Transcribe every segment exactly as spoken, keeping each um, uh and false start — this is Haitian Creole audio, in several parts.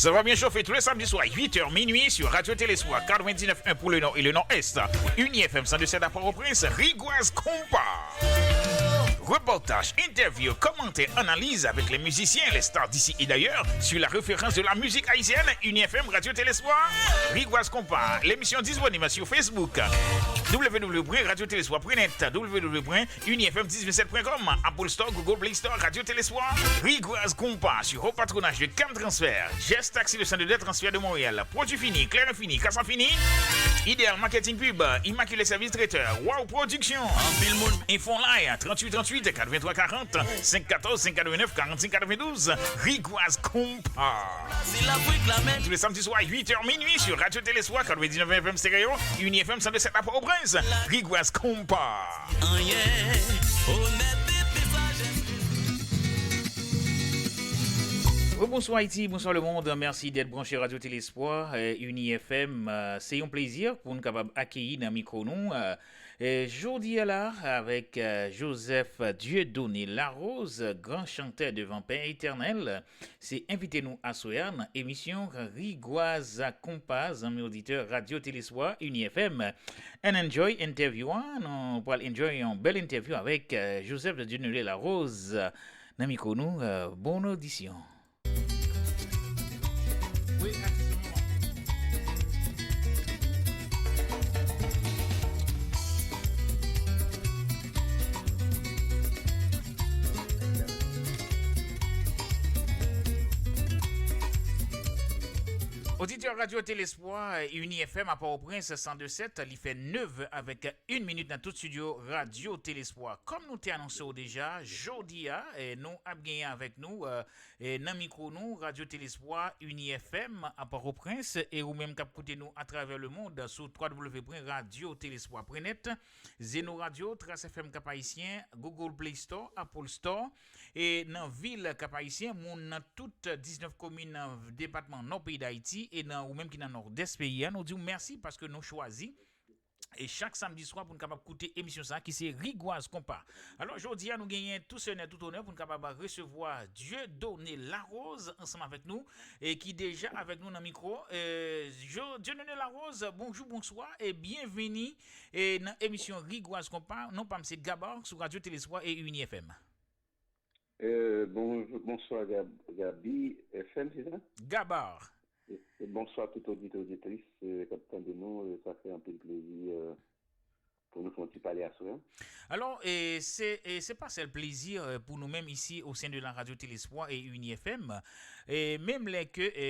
Ça va bien chauffer tous les samedis soirs, huit heures minuit, sur Radio Télé Espoir quatre-vingt-dix-neuf un pour le Nord et le Nord-Est. Uni F M cent deux sept à Port-au-Prince, Rigwaz Konpa. Reportages, interviews, commentaires, analyses avec les musiciens, les stars d'ici et d'ailleurs, sur la référence de la musique haïtienne, Uni F M, Radio Télé Espoir, Rigwaz Konpa. L'émission disponible sur Facebook, w w w point radio télé espoir point net, w w w point uni f m dix vingt-sept point com, Apple Store, Google Play Store, Radio Télé Espoir, Rigwaz Konpa, sur haut patronage de Cam Transfert, Jess Taxi, le centre de transfert de Montréal, Produit Fini, Claire Fini, Casa Fini, Idéal Marketing Pub, Immaculé Service Traiteur, Wow Production, Info Line, trente-huit trente-huit quatre-vingt-trois quarante, cinq quatorze cinq quatre-vingt-neuf quarante-cinq quatre-vingt-douze, Rigwaz Konpa. Tous les samedis soirs à huit heures minuit sur Radio Télé Espoir quatre-vingt-dix-neuf F M Stéréo, Uni F M cent deux sept à Port-au-Prince, Rigwaz Konpa. Anyen, onèt epi sajès. Rebonsoir Haïti, bonsoir le monde. Merci d'être branché Radio Télé Espoir, euh, Uni F M. Euh, c'est un plaisir pour nous capable accueillir dans le micro nous. Euh, euh, jodi a la avec euh, Joseph Dieudonné Larose, grand chanteur devant Père Éternel. Se envite nou aswè a nan emisyon Rigwaz Konpa, zanmi oditè Radyo Teleswa, Uni F M. And enjoy entèvyou an. Nou pral enjoy yon bèl entèvyou avèk euh, Joseph Dieudonné Larose nan mikwo nou. Euh, bon odisyon. Oditè Radyo Telespwa, Uni F M a Pòtoprens san de sèt, li fè nèf avèk yon minit nan tout estidyo Radyo Telespwa. Kòm nou te anonse w deja, jodi a, eh, nou ap genyen avèk nou, eh, eh, nan mikwo nou, Radyo Telespwa, Uni F M a Pòtoprens, e ou menm k ap koute nou atravè lemond sou w w w pwen radyo telespwa pwen nèt, Zeno Radio, Trace F M Cap Haïtien, Google Play Store, Apple Store, e nan vil Cap Haïtien, moun nan tout diznèf komin nan depatman Nò peyi Dayiti, e nan ou menm ki nan Nòdès peyi a, nou di w mèsi paske nou chwazi e chak samdi swa pou n kapab koute emisyon sa a ki se Rigwaz Konpa. Alò, jodi a, nou genyen tou sonè, tou onè pou n kapab resevwa Dieudonné Larose ansanm avèk nou, e ki deja avèk nou nan mikwo. E, Jo-, Dieudonné Larose, bonjou, bonswa, e byenvini, e nan emisyon Rigwaz Konpa. Non pa m se Gabar sou Radyo Telespwa e Uni F M. Euh, bonjou, bonswa Gab-, Gabi F M, se sa? Gabar. E, e bonswa tout oditè, oditris, euh, k ap tande nou. Euh, sa fè anpil plezi, euh, pou nou fè yon ti pale aswè a. Alò, e, se, e, se pa sèl plezi, euh, pou nou menm isi o sen de la Radyo Telespwa e Uni F M. E menm lè ke, e,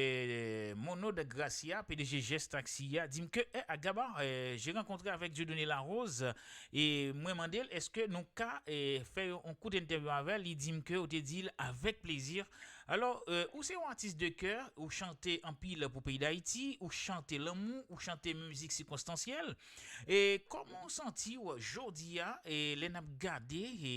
Monod Gracia, P D G Jès Taxi a, di m ke, e, a Gabar, e, j'ai rencontré avec Dieudonné Larose, e mwen mande l, èske nou ka, e, fè yon kout entèvyou avè l? Li di m ke ou te di l avèk plezi. Alò, e, ou se yon atis de kè, ou chante anpil pou peyi Dayiti, ou chante lanmou, ou chante mizik sikonstansyèl. E kòman w santi w jodi a, e lè n ap gade, e,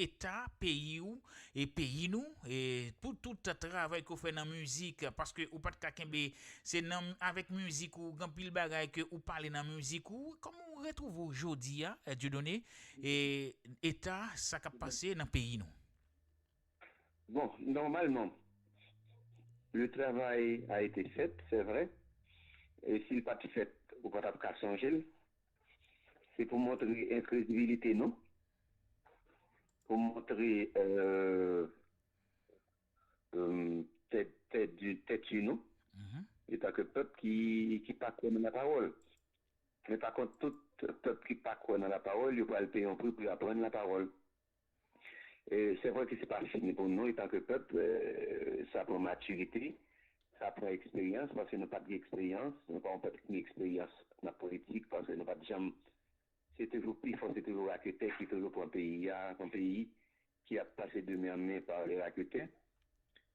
eta peyi w, e peyi nou, e pou tout travay ke w fè nan mizik, paske ou pa t ka kenbe, se nan, avèk mizik ou, gen anpil bagay ke ou pale nan mizik ou. Kòman w retwouve w jodi a, eh, Dieudonné, e eta sa k ap pase nan peyi nou? Bon, normalman, le travail a été fait, c'est vrai. E si l pa t fèt, ou pa t ap ka sonje l. Se pou montre enkredibilite nou, pou montre, euh, euh, tèt, tèt di, tèt di nou, Mhm. etan ke pèp ki, ki pa kwè nan lapawòl. Men pa kont, tout pèp ki pa kwè nan lapawòl, yo pral peye yon pri pou yo aprann lapawòl. E se vre ke se pa fini pou nou, etan ke pèp, e, sa pran matirite, sa pran eksperyans, paske nou pa t gen eksperyans, nou pa yon pèp ki gen eksperyans nan politik, paske nou pa t janm, se toujou pi fò, se toujou raketè ki toujou pran peyi a, yon peyi ki ap pase de men an men pa le raketè.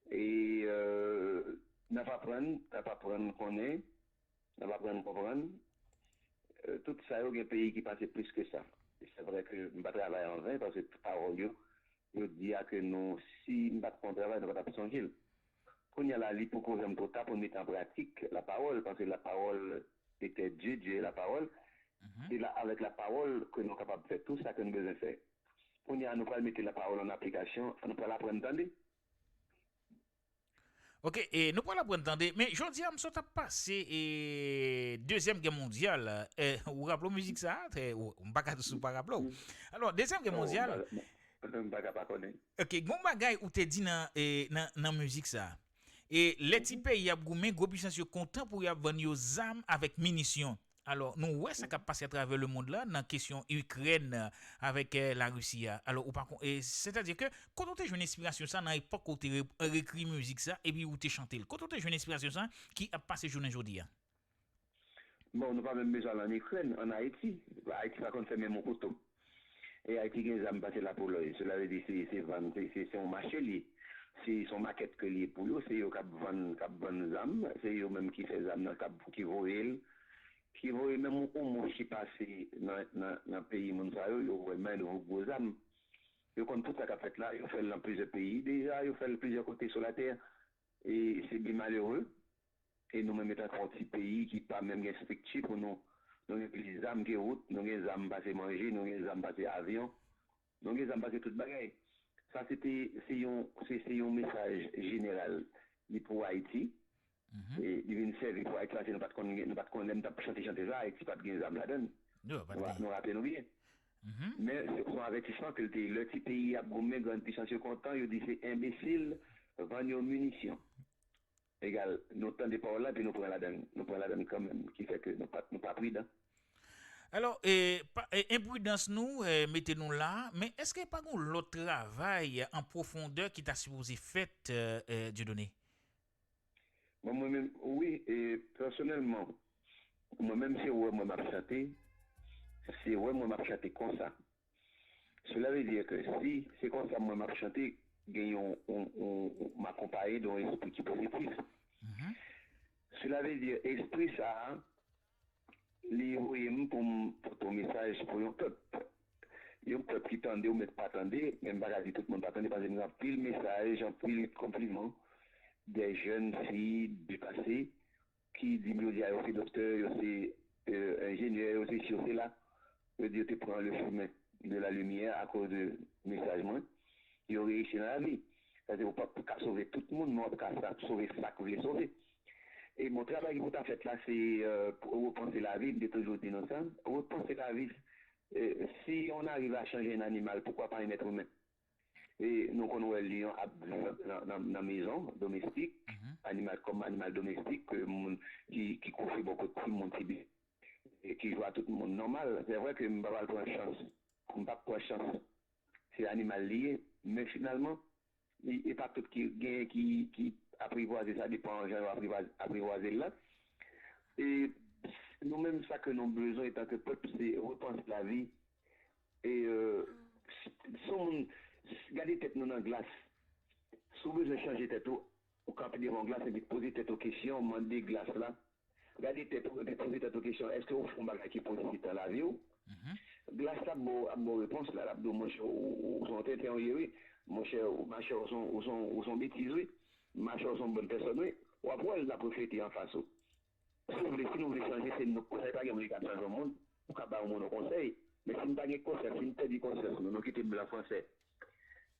E, euh, n ap aprann, n ap aprann konnen, n ap aprann konprann. Euh, tout sa yo gen peyi ki pase plis ke sa. E se vre ke m pa travay an ven, paske tout pawòl yo, yo di a ke nou, si m pa t fè yon travay, nou pa t ap sonje l. Kounye a la, li poko janm twò ta pou n mete an pratik lapawòl, paske lapawòl, se tèt di, di lapawòl. Mhm. Se la, avèk lapawòl ke nou kapab fè tou sa ke nou bezwen fè. Kounye a, nou pral mete lapawòl an aplikasyon, nou pral aprann tande. Ok, e nou pral aprann tande, men jodi a m sot ap pase e dezyèm gè mondyal. E, ou raple w mizik sa a? E, ou, m pa ka di w pa raple w. Alò, dezyèm gè mondyal. M pa ka pa konnen. Ok, gon bagay ou te di nan, e, nan, nan mizik sa a. E lè ti peyi ap goumen, gwo pisans yo kontan pou y ap vann yo zam avèk minisyon. Alò, nou wè sa k ap pase atravè lemonn lan nan kesyon Ikrèn avèk Larisi a. Alò, ou pa kon, e, sètadi ke kote w te jwenn enspirasyon sa nan epòk ou te re, rekri mizik sa epi ou te chante l? Kote w te jwenn enspirasyon sa ki ap pase jounen jodi a? Bon, nou pa menm bezwen al ann Ikrèn, ann Ayiti. Ayiti pa konn fè menm yon kouto. E Ayiti gen zam pase Lapolòy. Sela vle di se se vann, se se se yon mache li ye. Se se yon makèt ke li ye pou yo. Se yo k ap vann k ap vann zam. Se yo menm ki fè zam nan, k ap ki voye l. Ki voye menm yon mouch ki pase nan nan nan peyi moun sa yo, yo voye men yo gwo zam. Yo konn tout sa k ap fèt la, yo fè l nan plizyè peyi deja, yo fè l plizyè kote sou latè. E se byen malere. E nou menm etan ke yon ti peyi ki pa menm gen estrikti pou nou, nou gen plis zam ke wout, nou gen zam pase manje, nou gen zam pase avyon, nou gen zam pase tout bagay. Sa se te se yon se se yon mesaj jeneral li pou Ayiti. E li vin sèvi pou Ayiti paske nou pa t konn gen nou pa t konn lè m t ap chante chante sa Ayiti pa t gen zam ladan l. Nou raple nou byen. Men se yon avètisman ke l te ye lè ti peyi ap goumen grann pisans yo kontan yo di se enbesil vann yo minisyon. Egal, nou tande pawòl la epi nou pran ladann, nou pran ladann kanmenm, ki fè ke nou pa, nou pa pridan. Alò, e, pa, e, enpridans nou e, mete nou la, men èske pa gon lòt travay an pwofondè ki ta sipoze fèt, e, e, Dieudonné? Bon, mwen menm, wi, e, pèsonèlman, mwen menm se wè mwen m ap chante, se wè mwen m ap chante konsa. Sela vle di ke si se konsa mwen m ap chante, gen yon, yon, yon, m akonpaye de yon espri ki pozitif. Sela vle di espri sa a, li voye m pou m pote yon mesaj pou yon pèp. Yon pèp ki tande ou mèt pa tande, men m pa ka di tout moun pa tande, paske m gen anpil mesaj, anpil konpliman de jèn fi depase, ki di m jodi a yo se doktè, yo se enjenyè, yo se si, yo se la. Yo di yo te pran le chemin de la lumière akoz de mesaj mwen. Yo reyisi nan lavi. Sa se ou p ap ka sove tout moun, men w ap ka sa, sove sa k vle sove. E bon, travay ki pou ta fèt la, se repanse lavi, m te toujou di nou sa. Repanse lavi, si on arrive à changer un animal, pourquoi pas un être humain? E nou konn wè lyon ap viv nan, nan, nan mezon domestik, animal kòm animal domestik, ke moun ki, ki kouche bò kot timoun, tibebe, e ki jwe a tout moun nòmal. Se vre ke m pa pral pran chans, m p ap pran chans, se animal li ye, men finalman, li, e pa tout ki genyen ki, ki aprizwaze, sa depan jan yo aprizwaze l la. E nou menm, sa ke nou bezwen etanke pèp, se repanse lavi, E, si yon moun, gade tèt nou nan glas. Si w bezwen chanje tèt ou, ou kanpe devan yon glas epi poze tèt ou kesyon, mande glas la. Gade tèt ou epi poze tèt ou kesyon, èske ou fè yon bagay ki pozitif nan lavi w? Glas la ap ba w, ap ba w repons la, l ap di w, monchè, ou, ou se yon tenten ou ye wi. Monchè, ou, machè, ou se yon, ou se yon, ou se yon betiz wi. Machè, ou se yon bòn pèsòn wi. W ap wè l ap reflete anfas ou. Si w vle, si nou vle chanje, se nou k pou chanje. Pa gen moun ki kab chanje yon moun. Ou ka bay yon moun yon konsèy. Men si n pa gen konsyans, si n pèdi konsyans nou, nou kite blan fransè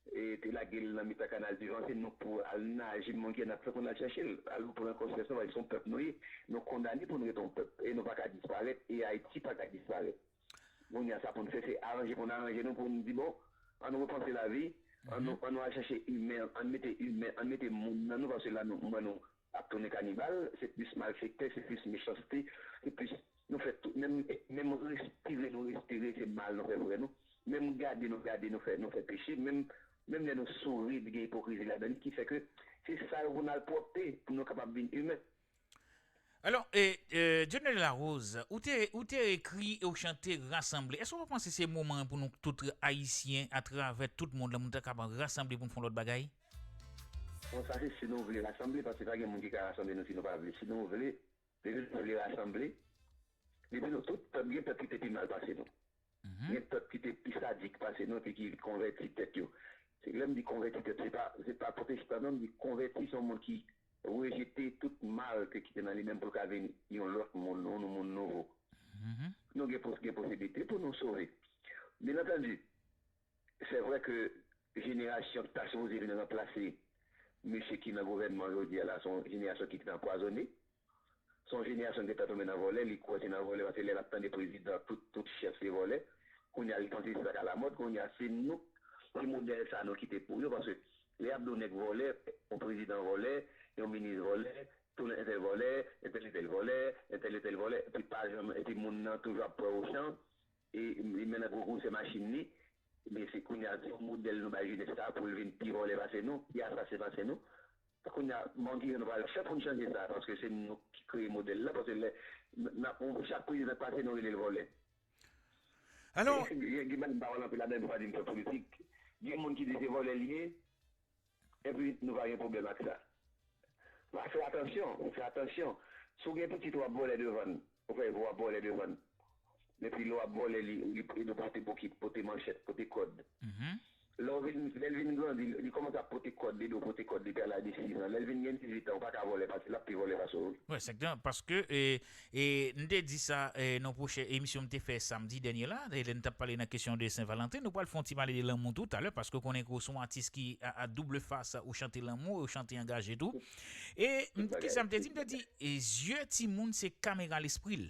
e te lage l nan mitan kanal divan, se nou k pou al naje, men gen n ap fè pou n al chèche l. Al pran konsyans nou, paske se yon pèp nou ye. Nou kondane pou n rete yon pèp. E nou pa ka disparèt. E Ayiti pa ka disparèt. Kounye a, sa pou n fè, se aranje pou n aranje nou, pou n di, bon, ann repanse lavi, ann nou, ann nou al chèche imen, ann mete imen, ann mete moun nan nou, paske la, nou, mwen, nou, ap tounen kanibal, se plis malfektè, se plis mechanste, se plis nou fè tout, menm, menm respire nou respire, se mal nou fè frè nou, menm gade nou gade, nou fè, nou fè peche, menm, menm lè nou souri, gen ipokrizi ladan li, ki fè ke se sa yo pou n al pwòpte, pou nou kapab vin imen. Alò, e, e, Dieudonné Larose, ou te, ou te ekri e ou chante Rasanble. Èske w pa panse se moman an pou nou tout Ayisyen, atravè tout mond lan, pou nou ta kapab rasanble pou n fè yon lòt bagay? Bon, sa se si nou vle rasanble, paske pa gen moun ki ka rasanble nou si nou pa vle. Si nou vle, depi nou vle rasanble, depi nou tout pèp, gen pèp ki te pi mal pase nou. Gen pèp ki te pi sadik pase nou epi ki konvèti tèt yo. Se lè m di konvèti tèt, se pa, se pa pwotestan non, m di konvèti se yon moun ki rejete tout mal ke ki te nan li menm pou l ka vin yon lòt moun, yon moun nouvo. Nou gen pos-, gen posiblite pou nou sove. Byen antandi, se vre ke jenerasyon ki ta sipoze vin ranplase mesye ki nan gouvènman jodi a la, se yon jenerasyon ki te anpwazonnen. Se yon jenerasyon ki te tonbe nan vòlè, li kwè se nan vòlè, paske lè l ap tande prezidan, tout, tout chèf se vòlè. Kounye a, li panse se sa k alamòd, kounye a, se nou, se modèl sa a nou kite pou yo, paske lè y ap di yon nèg vòlè, yon prezidan vòlè, yon minis vòlè, tou entèl vòlè, entèl entèl vòlè, entèl entèl vòlè, epi pa janm, epi moun nan toujou ap pran Ochan, e, e men nan gwo gwo se machin li, men se kounye a, se yon modèl nou bay jenès sa a pou l vin pi vòlè pase nou, pi asasen pase nou. Kounye a, bon, ki jan nou pral fè pou n chanje sa, paske se nou ki kreye modèl la, paske lè, n ap, chak prezidan k pase, nou rele l vòlè. Alò, gen, gen, m pa wè l anpil ladan, pou pa di m fè politik. Gen moun ki di se vòlè li ye, epi nou pa gen pwoblèm ak sa. Fè atansyon, fè atansyon. Si w gen pitit, w ap vòlè devan l. Ou fè w ap vòlè devan l. Epi lè w ap vòlè, li, li ede w pote bokit, pote manchèt, pote kòd. Lè w vin, lè l vin grandi, li kòmanse ap pote kòd, li ede w pote kòd depi a laj de sis an. Lè l vin gen dizuit an, ou pa ka vòlè pase, l ap pi vòlè pase w wi. Wè, sèten, paske, e, e, m te di sa, e, nan pwochen emisyon m te fè samdi dènye la, e, lè n t ap pale nan kesyon de Sen Valanten, nou pral fè yon ti pale de lanmou tou talè, paske w konnen ke w se yon atis ki a, a double fas, ou chante lanmou, ou chante angaje tou. E m, kisa m te di? M te di, e, zye timoun se kamera lespri l.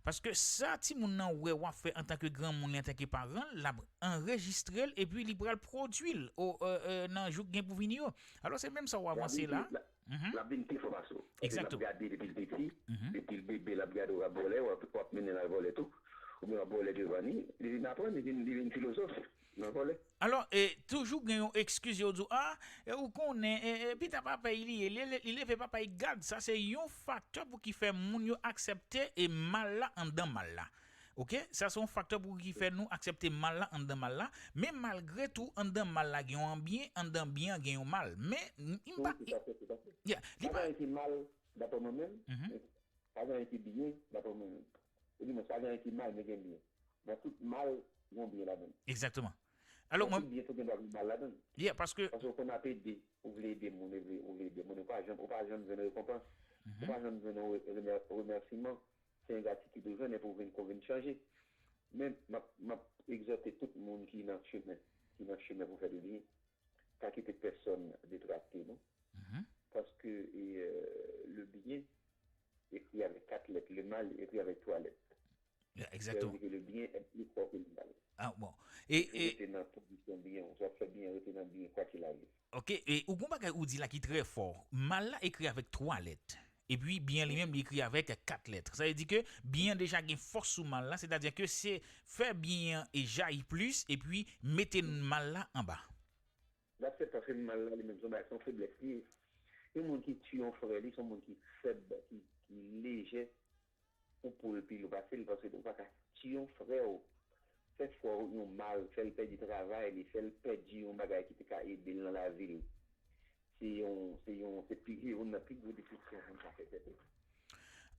Paske sa timoun nan wè w ap fè antanke granmoun li, antanke paran l, l ap anrejistre l, epi li pral pwodui l o, e, e, nan jou k gen pou vini yo. Alò, se menm sa w avanse la. L ap vin pi fò pase w. Paske l ap gade depi l piti, depi l bebe, l ap gade w ap vòlè, w ap, w ap mennen l al vòlè tou. Oubyen w ap vòlè devan li, li vin aprann, li vin, li vin filozòf nan vòlè. Alò, e, toujou gen yon ekskiz, yo di w, a, e, ou konnen, e, e, pita papa y li ye, li, li, li leve papa y gad, sa se yon faktè pou ki fè moun yo aksepte, e, mal la anndan mal la. Oke? Sa se yon faktè pou ki fè nou aksepte mal la anndan mal la. Men malgre tou, anndan mal la gen yon byen, anndan byen an gen yon mal. Men, m, m pa, Wi, tout à fait, tout à fait. Yeah, li Pa pa gen anyen ki mal, daprè mwen menm, Mhm. men pa gen anyen ki byen, daprè mwen menm. Ou di mwen, pa gen anyen ki mal, men gen byen. Nan tout mal, gen yon byen ladan l. Egzakteman. Alò, Nan mwen tout byen, tou gen dwa gen mal ladan l. Yeah, paske Paske w konn ap ede, ou vle ede moun, ou vle, ou vle ede moun, ou pa janm, ou pa janm jwenn rekonpans. Mhm. Ou pa janm jwenn yon re-, remè-, remèsiman. Se yon gratitid ou jwenn epi w vin, kon vin chanje. Men, m ap, m ap egzòte tout moun ki nan chemen, ki nan chemen pou fè de byen, pa kite pèsonn detrakte nou. Mhm. Paske, e, euh, le bien écrit avec quatre lettres, le mal écrit avec trois lettres. Yeah, Sa vle egzakteman. di ke le bien est plus fort que le mal. Ah, bon. E, Si w e, rete nan pozisyon byen, w ap fè byen, rete nan byen, kwa kil arive. Ok, e ou gon bagay ou di la ki trè fò. Mal la ekri avèk twa lèt. Epi byen li menm li ekri avèk kat lèt. Sa vle di ke byen an deja gen fòs sou mal la, sètadi ke se fè byen an e jayi plis, epi mete mal la anba. L ap fè paske mal la li menm se yon bagay, se yon feblès li ye. Yon moun ki tiye yon frè li, se yon moun ki fèb, ki, ki lejè, ou pou l pi lou pase l, paske ou pa ka tiye yon frè w, fè frè w yon mal, fè l pèdi travay li, fè l pèdi yon bagay ki te ka ede l nan lavi l. Se yon, se yon, se pi, se youn nan pi gwo desepsyon moun ka fè tèt li.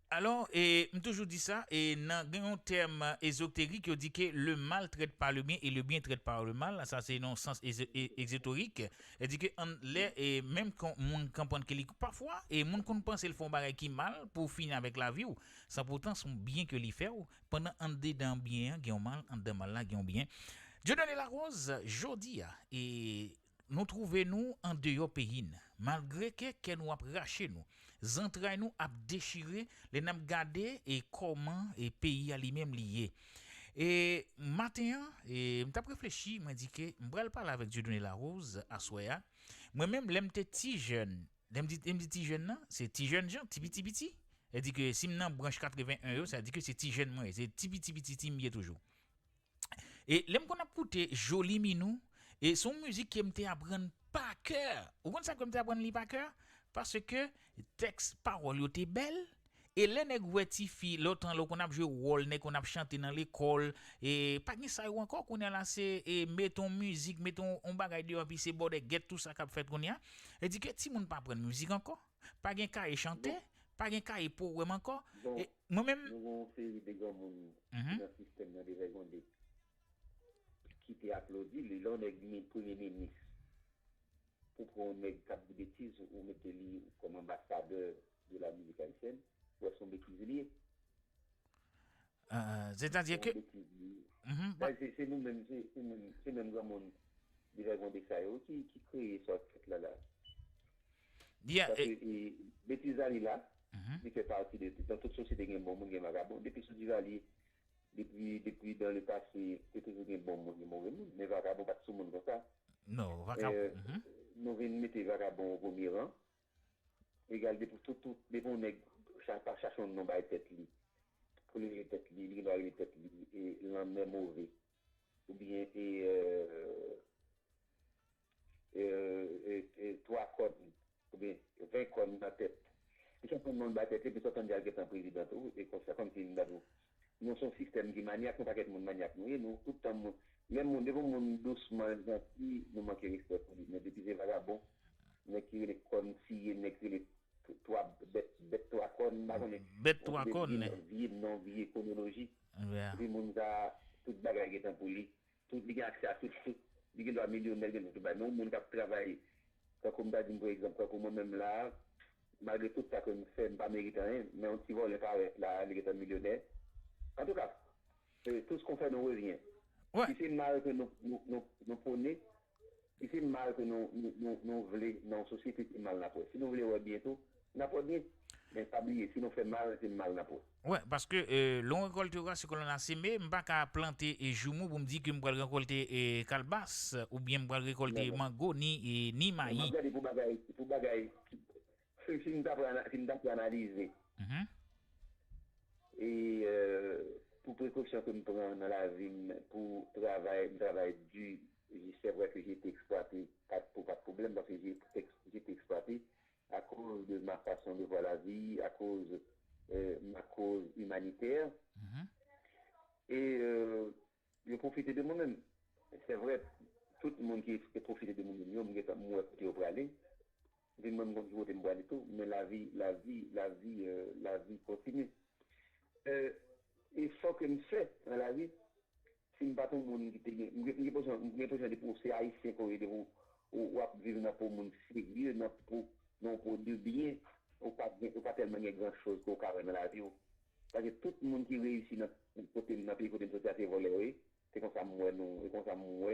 Alò, e, m toujou di sa, e, nan, gen yon tèm ezoterik, yo di ke le mal traite par le bien et le bien traite par le mal. Sa se nan sans ezo-, e, ezoterik. E di ke an, lè, e, menm kan moun konprann ke li, pafwa, e, moun konn panse l fè yon bagay ki mal pou fini avèk lavi w. San poutan, se yon byen ke li fè w. Pandan andedan byen an, gen yon mal, andedan mal la, gen yon byen. Dieudonné Larose, jodi a, e, nou twouve nou andeyò peyi n. Malgre ke kè nou ap rache nou, zantray nou ap dechire, lè n ap gade e kòman e peyi a li menm li ye. E maten an, e m t ap reflechi, mwen di ke m pral pale avèk Dieudonné Larose aswè a. Mwen menm, lè m te ti jèn, lè m di, lè m di ti jèn nan, se ti jèn jan, ti piti piti. E di ke si m nan branch katreven en yo, sa di ke se ti jèn mwen ye, se ti piti piti ti m ye toujou. E lè m konn ap koute Joli Minou, e se yon mizik ke m te aprann pa kè. Ou konn sa ke m te aprann li pa kè? Paske tèks pawòl yo te bèl, e lè nèg wè tifi, lè w tan lè w konn ap jwe wòl, nèg konn ap chante nan lekòl, e pa gen sa yo ankò, kounye a la se, e, mete yon mizik, mete yon, yon bagay deyò, epi se bòdègèt, tou sa k ap fèt kounye a. E di ke timoun pa aprann mizik ankò. Pa gen kaye chante, pa gen kaye powèm ankò. Bon, E mwen menm, nou gen yon seri de granmoun Mhm. ki nan sistèm nan devègonde, ki te aplodi li. Lè yon nèg mi-, premye minis, pou pran yon nèg k ap di betiz, ou mete li kòm anbasadè de la mizik ayisyèn, ou wè se yon betiz li ye. Ah, sètadi ke Yon betiz li ye. Mhm, Sa, se, se nou menm, se, se menm, se menm granmoun devègonde sa yo ki, ki kreye sa k fèt la la. Yeah, Paske eh, e, betiz Duvalier la, mhm. li fè pati de, nan tout sosyete gen bon moun, gen vagabon. Depi sou Duvalier, depi, depi dans le passé, te toujou gen bon moun, gen move moun. Men vagabon pa t sou moun konsa. Non, E, vagabon. Mhm. Nou vin mete vagabon o premye ran. Egal depi tout, tout, depi yon nèg cha- pa chache yon non bay tèt li. Pou li rele tèt li, li gen dwa rele tèt li e lanmè move. Oubyen e, e, e, e, e twa kòn, oubyen ven kòn nan tèt. Li chache yon non bay tèt li, epi sa w tande al gentan prezidan tou, e konsa, kòmsi m ta di w. Nou se yon sistèm ki manyak, yon pakèt moun manyak nou ye, nou tout tan moun, lè moun, depi yon moun dousman, janti, nou manke respè pou li, men depi se vagabon, nèg ki rele kòn siye, nèg ki rele twa bèt, bèt twa kòn, m pa konnen. Bèt twa kòn, Vye ne. non, vye non, vye konoloji. Yeah. Epi moun sa, tout bagay gentan pou li. Tout, li gen aksè a tout, tout. Li gen dwa milyonè, li gen tout bagay. Men yon moun k ap travay, tankou m ta di m, pa egzanp, tankou mwen menm la, malgre tout sa ke m fè, m pa merite anyen, men yon ti vòlè parèt la, li gentan milyonè. Antouka, euh, tout ce qu'on fait nous revient. Ouais. Si se mal ke nou, nou, nou, nou pwone, si se mal ke nou, nou, nou, nou vle nan yon sosyete, se mal n ap wè. Si nou vle wè byen tou, n ap wè byen. Men pa bliye, si nou fè mal, se mal n ap wè. Wè, paske euh, lè w rekòlte rase ke w la seme, m pa ka plante e joumou pou m di ke m pral rekòlte e kalbas, oubyen m pral rekòlte Non, non. Mango, ni, e, ni M mayi. ap gade pou bagay, pou bagay, si, si m ta pran, si m ta pran analize, Mhm. e euh, pou prekosyon ke m pran nan lavi m, pou travay, m travay di, se vre ke j'ai été exploité, pa t pou, pa t pwoblèm, paske j'ai été, j'ai été exploité à cause de ma façon de voir la vie, à cause, euh, ma cause humanitaire. Mhm. E euh, yo pwofite de mwen menm. Se vre, tout moun ki, ki pwofite de mwen menm yo, m gentan m wè kote yo prale. Epi mwen m konn ki kote m prale tou, men lavi, lavi, lavi, euh, lavi kontinye. Euh, efò ke m fè nan lavi, si m pa t yon moun ki te gen, m gen, m gen enpresyon, m gen enpresyon depi w se ayisyen ke w ye, depi w, w, w ap viv nan po moun serye, nan po, nan po de byen, ou pa gen, ou pa tèlman gen gran choz ke w ka wè nan lavi w. Paske tout moun ki reyisi nan kote m, nan peyi kote m soti a, se vòlè yo ye. Se konsa m wè nou, e konsa m wè.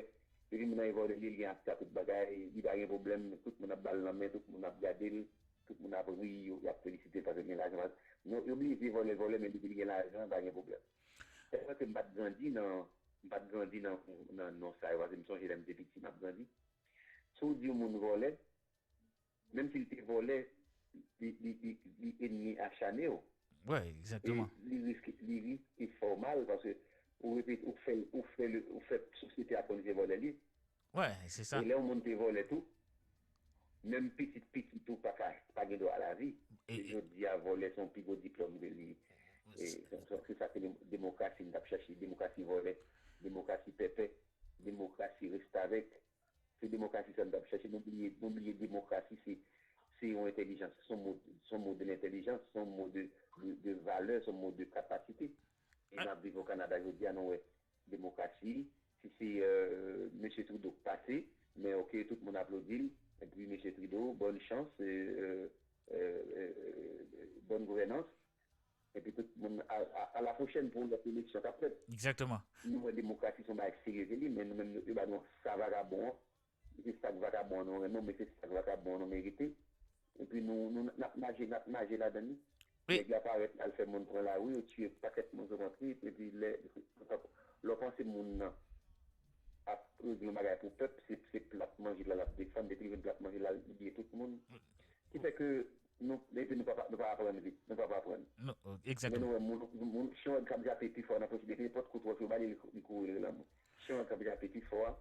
Depi moun nan e vòlè li, li gen aksè a tout bagay, li pa gen pwoblèm, tout moun ap ba l nan men, tout moun ap gade l, tout moun ap ri, yo, y ap felisite l paske l gen lajan. Non, yo bliye se vòlè, vòlè, men depi li gen lajan, pa gen pwoblèm. Se vre ke m pa t grandi nan, m pa t grandi nan, nan non sa yo, paske m sonje lè m te piti, m ap grandi. Si w di yon moun vòlè, menm si l te vòlè, li, li, li, li ennmi achane w. Wè, egzakteman. E li riske, li riske fè w mal, paske ou repete, ou fè, ou fè, le, ou fè sosyete a konn se vòlè li. Wè, se sa. E lè yon moun te vòlè tou, menm pitit pitit ou pa ka, pa gen dwa a lavi. E- E jodi a, vòlè se yon pi gwo diplòm ke li. E se, se, se sa ke dem- demokrasi n t ap chache, demokrasi vòlè, demokrasi pèpè, demokrasi restavèk. Se demokrasi sa n t ap chache. Nou bliye, nou bliye demokrasi se, se yon entèlijans, se yon mod, se yon mod de lentèlijans, se yon mod de, de, de valè, se yon mod de kapasite. E n ap viv o Kanada jodi a, nou wè demokrasi, si se euh, mesye Trudeau k pase, men oke, tout moun aplodi l, epi mesye Trudeau, bòn chans, euh, euh, euh, euh, bòn gouvènans, epi tout moun a, a, a la pwochèn pou lòt eleksyon k ap fèt. Egzakteman. Nou wè demokrasi se yon bagay serye ke li, men nou menm yo ba nou sa vagabon an, se sa k vagabon an nou renmen, men se sa k vagabon an nou merite. Epi nou, nou n ap naje, n ap naje ladan li. Wi. Nèg la parèt, al fè moun pran lari, yo tiye pakèt moun sou kontre, epi lè, lè w panse moun nan ap regle yon bagay pou pèp, se, se plat manje la l ap defann, depi l jwenn plat manje la, li bliye tout moun. Ki fè ke nou, epi nou pa, nou pa aprann vit, nou pa, pa aprann. Non, Men egzakteman. nou wè moun, moun, chen k ap jape pi fò nan pwoch, depi nenpòt kout wòch yo ba li, li kouri l lanmò. Chen k ap jape pi fò a,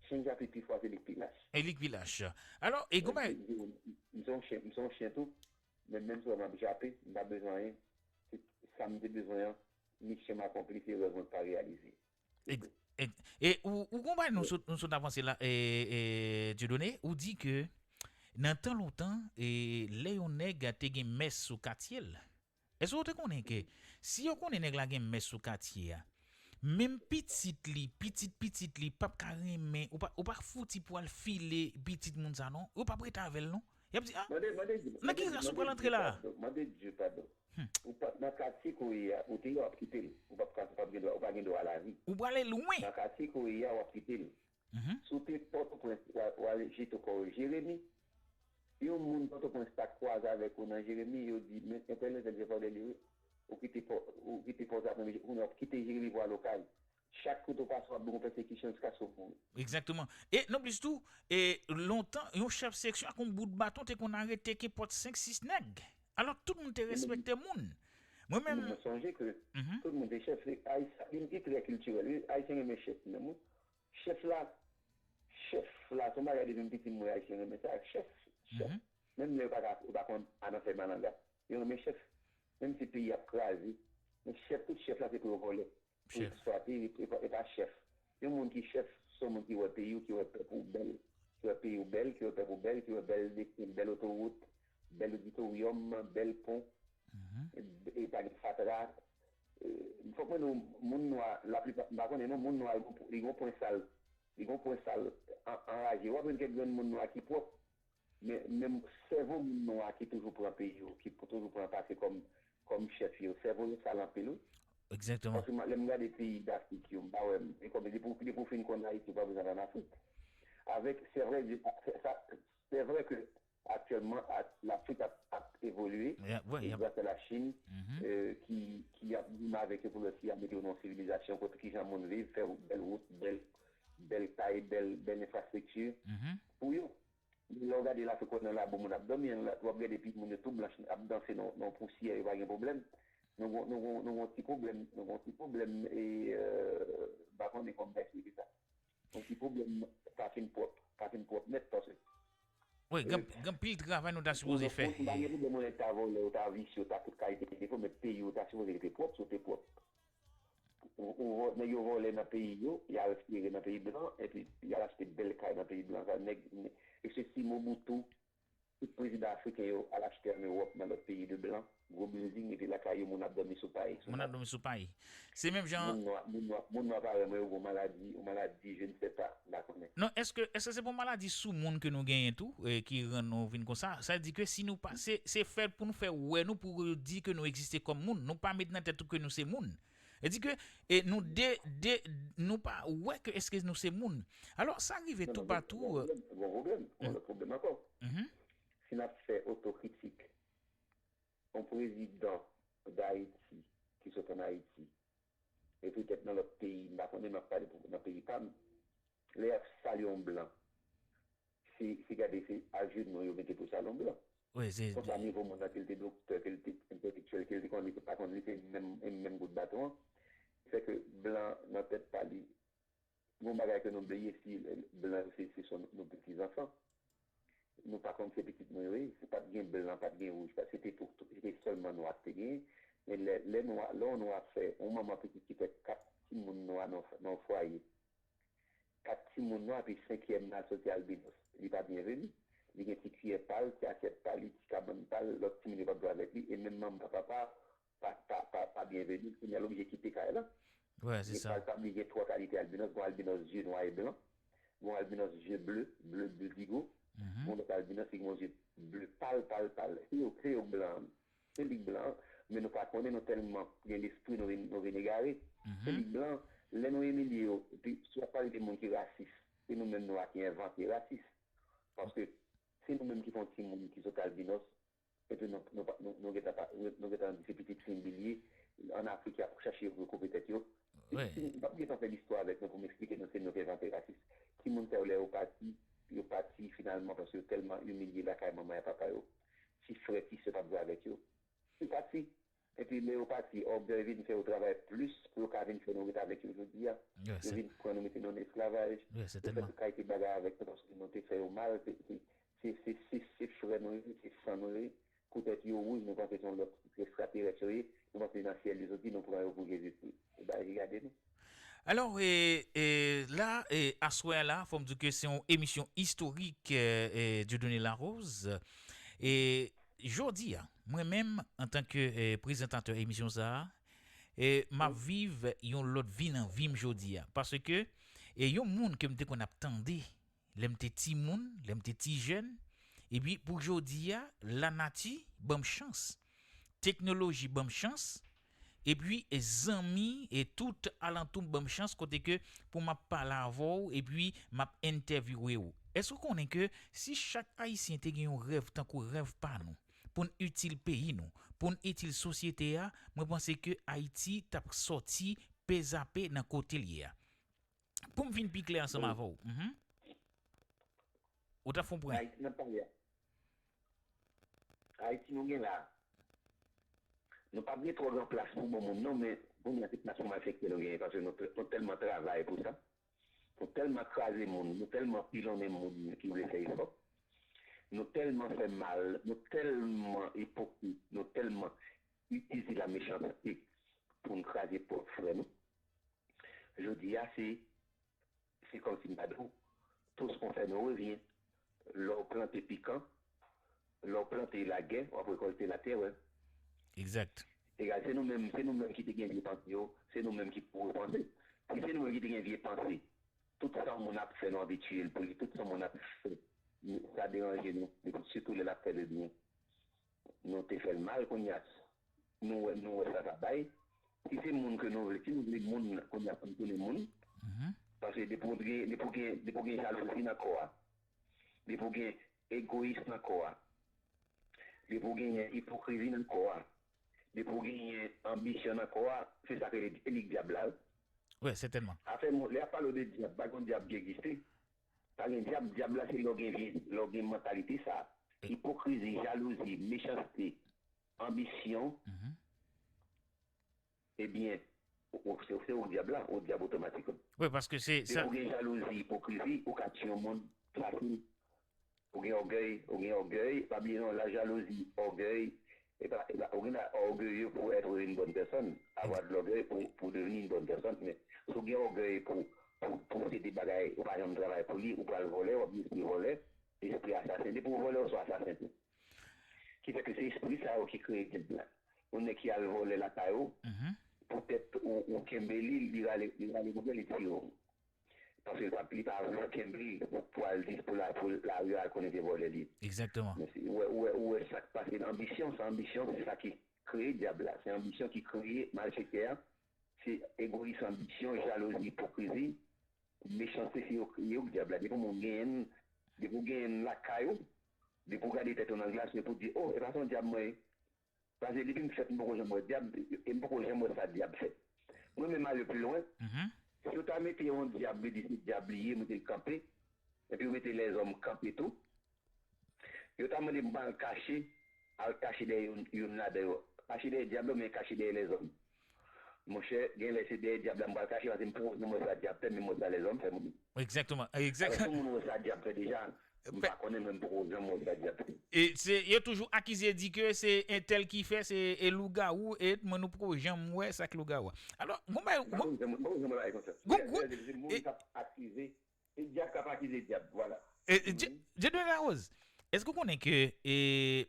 chen k jape pi fò a, se li k pi lach. E li k pi lach. Alò, e gon bagay. M se yon chen, m se yon chen tou, men menm si w wè m ap jape, m pa bezwen anyen. Se sa m te bezwen an, misyon m akonpli, se rèv mwen k pa reyalize. Ex- ex- E ou, ou gon bagay nou sot, nou sot avanse la, e, e, Dieudonné, ou di ke nan tan lontan, e, lè yon nèg te gen mès sou katye l, èske ou te konnen ke si yo konnen nèg la gen mès sou katye a, menm pitit li, pitit pitit li, p ap ka renmen, ou pa, ou pa fouti pou al file pitit moun sa non, yo p ap rete avè l non. Y ap di, ah, Mande, mande, nan ki ras ou pral antre la? Mande Dye padon. Ou pa, nan katye ke w ye a, ou te ye, w ap kite l. Ou p ap ka, ou p ap gen dwa, ou pa gen dwa a lavi. Ou prale lwen. Nan katye ke w ye a, w ap kite l. Mhm. Si w te Pòtoprens, w a- w al jete kò w Jeremi, Yon moun Pòtoprens ta kwaze avèk ou nan Jeremi, yo di, men entèl, entèl, se fòdè li, wi. Ou kite pò, ou kite pòz la, kounye a w ap kite Jeremi pou al Okay. Chak kote w pase, w ap gen yon pèsekisyon jiskaske w mouri. Egzakteman. E nonplis tou, e lontan, yon chèf seksyon ak yon bout baton te konn arete kenpòt senk, sis nèg. Alò, tout moun te respekte moun. Mwen menm. Mwen sonje ke tout moun te chèf. Ayisyen, li trè kiltirèl, wi. Ayisyen renmen chèf, menm, wi. Chèf la, chèf la, se yon bagay depi m piti, m wè Ayisyen renmen sa. Chèf, chèf. Menm lè yo pa ka, yo pa konn pa nan fè malanga, yo renmen chèf. Menm si peyi ap kraze, men chèf, tout chèf la se pou yo vòlè. Pou eksplwate, e pa, e pa chèf. Yon moun ki chèf, se yon moun ki wè peyi w, ki wè pèp ou bèl, ki wè peyi w bèl, ki wè pèp ou bèl, ki wè bèl desten, bèl otowout, bèl oditoryòm, bèl pon, e, e pa gen fatra. E, fòk mwen di w, moun nwa, laplipa, m pa konnen non, moun nwa, li gon, li gon pwen sal, li gon pwen sal an, anraje. W ap jwenn kèk grenn moun nwa ki pwòp, men menm sèvo moun nwa ki toujou pran peyi yo, ki pou toujou pran pase kòm, kòm chèf yo, sèvo yo sal anpil, wi. Egzakteman. Paske lè m gade peyi Dafrik yo, m pa wè, e kòm depi, depi w fin konn Ayiti, ou pa bezwen al ann Afrik. Avèk, se vre, se, sa, se vre ke aktyèlman, a, Lafrik ap, ap evolye, e gras a Lachin, e, ki, ki ap goumen avèk yo pou lòt ki ap mete yo nan yon sivilizasyon, kote ki jan moun viv, fè bèl wout, bèl, bèl kay, bèl, bèl enfrastrikti pou yo. Men lè w gade Lafrik, w nan labou moun ap dòmi, w ap gade pitit moun yo tou blanch ap danse nan, nan pousyè, yo pa gen pwoblèm. Nou gon, nou gon, nou gon ti pwoblèm, nou gon ti pwoblèm, e, e, m pa konnen kòman m ka eksplike sa. Yon ti pwoblèm pa fin pwòp, pa fin pwòp nèt, paske. Wi, gen, gen anpil travay nou ta sipoze fè. Ou pa gen pwoblèm, yon nèg ta vòlè, ou ta visye, ou ta tout kalite defo, men peyi ou ta sipoze rete pwòp, si w te pwòp. Ou, ou vò-, nèg yo vòlè nan peyi yo, y al espere nan peyi blan, epi y al achte bèl kay nan peyi blan. Sa, nèg, e se si Mobutu, tout prezidan afriken yo al achte ann Ewòp, nan lòt peyi de blan, gwo building, epi lakay yo, moun ap dòmi sou pay, sou tab. Moun ap dòmi sou pay. Se menm jan. Moun nwa, moun nwa, moun nwa parèy mwen, yo gen yon maladi, yon maladi, je ne sais pas, m pa konnen. Non, èske, èske se pa yon maladi sou moun ke nou genyen tou, e, ki rann nou vin konsa? Sa vle di ke si nou pa, se, se fè pou nou fè wè nou, pou yo di ke nou egziste kòm moun. Nou pa met nan tèt nou ke nou se moun. E di ke, e, nou de, de, nou pa wè ke èske nou se moun. Alò, sa rive toupatou. Non, non, gon pwoblèm, gon pwoblèm, gon lòt pwoblèm ankò. Si n ap fè otokritik, yon prezidan Dayiti ki sot ann Ayiti, e petèt nan lòt peyi, m pa konnen, m ap pale pou, nan peyi pa m, lè y ap salye yon blan, se, se gade, se ajenou yo mete pou salye yon blan. Wi, se. Konsa, nivo moun nan, ke l te doktè, ke l te entèlektyèl, ke l te konn li, ke l pa konn li, se menm, menm gout baton an. Fè ke blan nan tèt pa li, gon bagay ke nou bliye, si blan yo se, se son nou peti zanfan. Nou pa konn se pitit nou yo ye. Se pa t gen blan, pa t gen wouj, pa, se te tou, tou, se te sèlman nwa ki te genyen. Men lè, lè nwa, lè yon nwa fè, yon manman pitit ki fè kat timoun nwa nan, nan yon fwaye, kat timoun nwa, epi senkyèm nan soti albinos, li pa byenveni. Li gen ti kiyè pa l, ti asyèt pa li, ti kabann pa l, lòt timoun yo p ap jwe avèk li, e menm manman, papa, pa, pa, pa, pa byenveni, kounye a l oblije kite kay la. Wi, se sa. E pa, pa bliye gen twa kalite albinos, gon albinos zye nwa e blan, gon albinos zye ble, ble, ble digo, gon lòt albinos ki gon zye ble pal, pal, pal. Se yo, se yo blan, se lig blan, men nou pa konnen, nou tèlman gen lespri, nou vin, nou vin egare. Se lig blan, lè nou imilye yo, epi si w ap pale de moun ki rasis, se nou menm nwa ki envante rasis. Paske se nou menm ki fè yon timoun ki sot albinos, epi nou, nou, nou, nou gentan pa, nou, nou gentan di se pitit fi m li ye. Ann Afrik, y ap chache yo pou yo koupe tèt yo. Wi. Si, si, m p ap gentan fè listwa avèk nou pou m eksplike nou se nou ki envante rasis. Timoun sa yo, lè yo pati, yo pati finalman paske yo tèlman imilye lakay manman e papa yo. Ti frè, ti sè p ap jwe avèk yo. Yo pati. Epi lè yo pati, ògèy vin fè yo travay plis pou yo ka vin fè nou ret avèk yo jodi a. Yo vin pran nou, mete nou nan esklavaj. Yo fè tout kalite bagay avèk nou paske nou te fè yo mal. Se, se, se, se, se frè nou yo, se san nou yo. Poutèt yo wouj, nou panse se yon lòt ekstraterès yo ye. Nou panse se nan syèl yo soti, nou pran yo pou Jezikri. E bagay ki gade nou. Alò, e, e, la, e, aswè a la, fò m di ke se yon emisyon istorik, e, e, Dieudonné Larose. E, jodi a, mwen menm, antanke, e, prezantatè emisyon sa a, e, m ap viv yon lòt vi nan vi m jodi a. Paske, e, yon moun ke m te konn ap tande, lè m te timoun, lè m te ti jèn, epi pou jodi a, lanati ban m chans, teknoloji ban m chans, epi, e, zanmi, e tout alantou m ban m chans, kote ke pou m ap pale avè w, epi m ap entèvyouwe w. Èske w konnen ke si chak Ayisyen te gen yon rèv tankou rèv pa nou, pou n itil peyi nou, pou n itil sosyete a, mwen panse ke Ayiti t ap sòti pezape nan kote l ye a. Pou m vin pi klè ansanm avè w, mhm, ou t ap fè yon pwen. Ayiti n ap pale a. Ayiti nou gen la a. Nou p ap gen twò gran plas pou bon moun non, men kounye a se plas pou malfektè nou genyen, paske nou, nou tèlman travay pou sa. Nou tèlman kraze moun, nou tèlman pilonnen moun ki vle fè efò. Nou tèlman fè mal, nou tèlman ipokrit, nou tèlman itilize la mechanste pou n kraze pwòp frè nou. Jodi a, se, se kòmsi m ta di w, tout ce qu'on sème, on récolte. Lè w plante pikan, lè w plante lagè, w ap rekòlte latèrè. Egzak. Egal, se nou menm, se nou menm ki te gen vye panse yo, se nou menm ki pou repanse. Si se nou menm ki te gen vye panse, tout sa yon moun ap fè, nou abitye l pou li, tout sa yon moun ap fè, sa deranje nou, epi sitou lè l ap fè de byen. Nou te fè l mal, kounye a, nou wè, nou wè sa sa bay. Si se moun ke nou vle, si nou vle moun, kounye a pou n tounen moun, mhm, paske depi w gen, depi w gen, depi w gen jalouzi nan kò a, depi w gen egoyis nan kò a, depi w genyen ipokrizi nan kò a, depi w genyen anbisyon nan kò a, se sa k rele elik dyab la, wi. Wi, sètènman. Afè moun, lè y ap pale w de dyab, pa gen dyab ki egziste. Pa gen dyab, dyab la se lè w gen vye, lè w gen mantalite sa. E- Ipokrizi, jalouzi, mechanste, anbisyon, mhm, ebyen, ou, ou, se, se ou dyab la, ou dyab otomatik. Wi, paske se depi sa. Ou gen jalouzi, ipokrizi, ou ka tiye yon moun fasil. Ou gen ògèy, ou gen ògèy, pa bliye non, la jalousie, orgueil, e pa, e pa, ou gen la orgueilleux pour être une bonne personne, avoir de l'orgueil pour, pour devenir une bonne personne, men si w gen ògèy pou, pou, pou se de bagay, ou pa janm travay pou li, ou pral vòlè, w ap gen espri vòlè, espri asasen, depi w vòlè, w se asasen tou. Ki fè ke se espri sa yo ki kreye dyab la. Yon nèg ki al vòlè lakay ou, mhm, poutèt ou, ou kenbe li, li rale, li rale kote li tire w. Paske li pa, li pa vle kenbe pou, pou al di, pou la, pou lari a al konnen se vòlè li ye. Egzakteman. Men si, ou wè, ou wè, ou wè sa k pase, anbisyon, se anbisyon, se sa ki kreye dyab la. Se anbisyon ki kreye malfektè a. Se egoyis, anbisyon, jalouzi, ipokrizi, mechanste, se yo kreye dyab la. Depi yon moun genyen l, depi w genyen l lakay ou, depi w gade tèt ou nan glas, se pou di, oh, e pa se yon dyab mwen ye. Paske depi m fèt, m poko janm wè dyab, e m poko janm wè sa dyab fè. Mwen menm ale pi lwen, mhm, si yo ta mete yon dyab, yo di se dyab li ye, mete l kanpe, epi yo mete lèzòm kanpe tou, yo ta mande m al kache, al kache dèyè youn, youn ladan yo. Kache dèyè dyab la, oubyen kache dèyè lèzòm. Monchè, genlè se dèyè dyab la m pral kache, paske m poko janm wè sa dyab fè, menm wè sa lèzòm fè mwen. Egzakteman, egzak- Alò, tout moun wè sa dyab fè deja. M pa konnen, men m poko janm wè sa dyab fè. E se, yo toujou akize, di ke se entèl ki fè, se, e lougawou, e mwen nou poko janm wè sa k lougawou a. Alò, gon bagay, m poko janm, m poko janm wè bagay konsa. Gon gwo, se moun k ap akize, se dyab k ap akize dyab, vwala. E, e, Dye-, Dieudonné Larose, èske w konnen ke, e,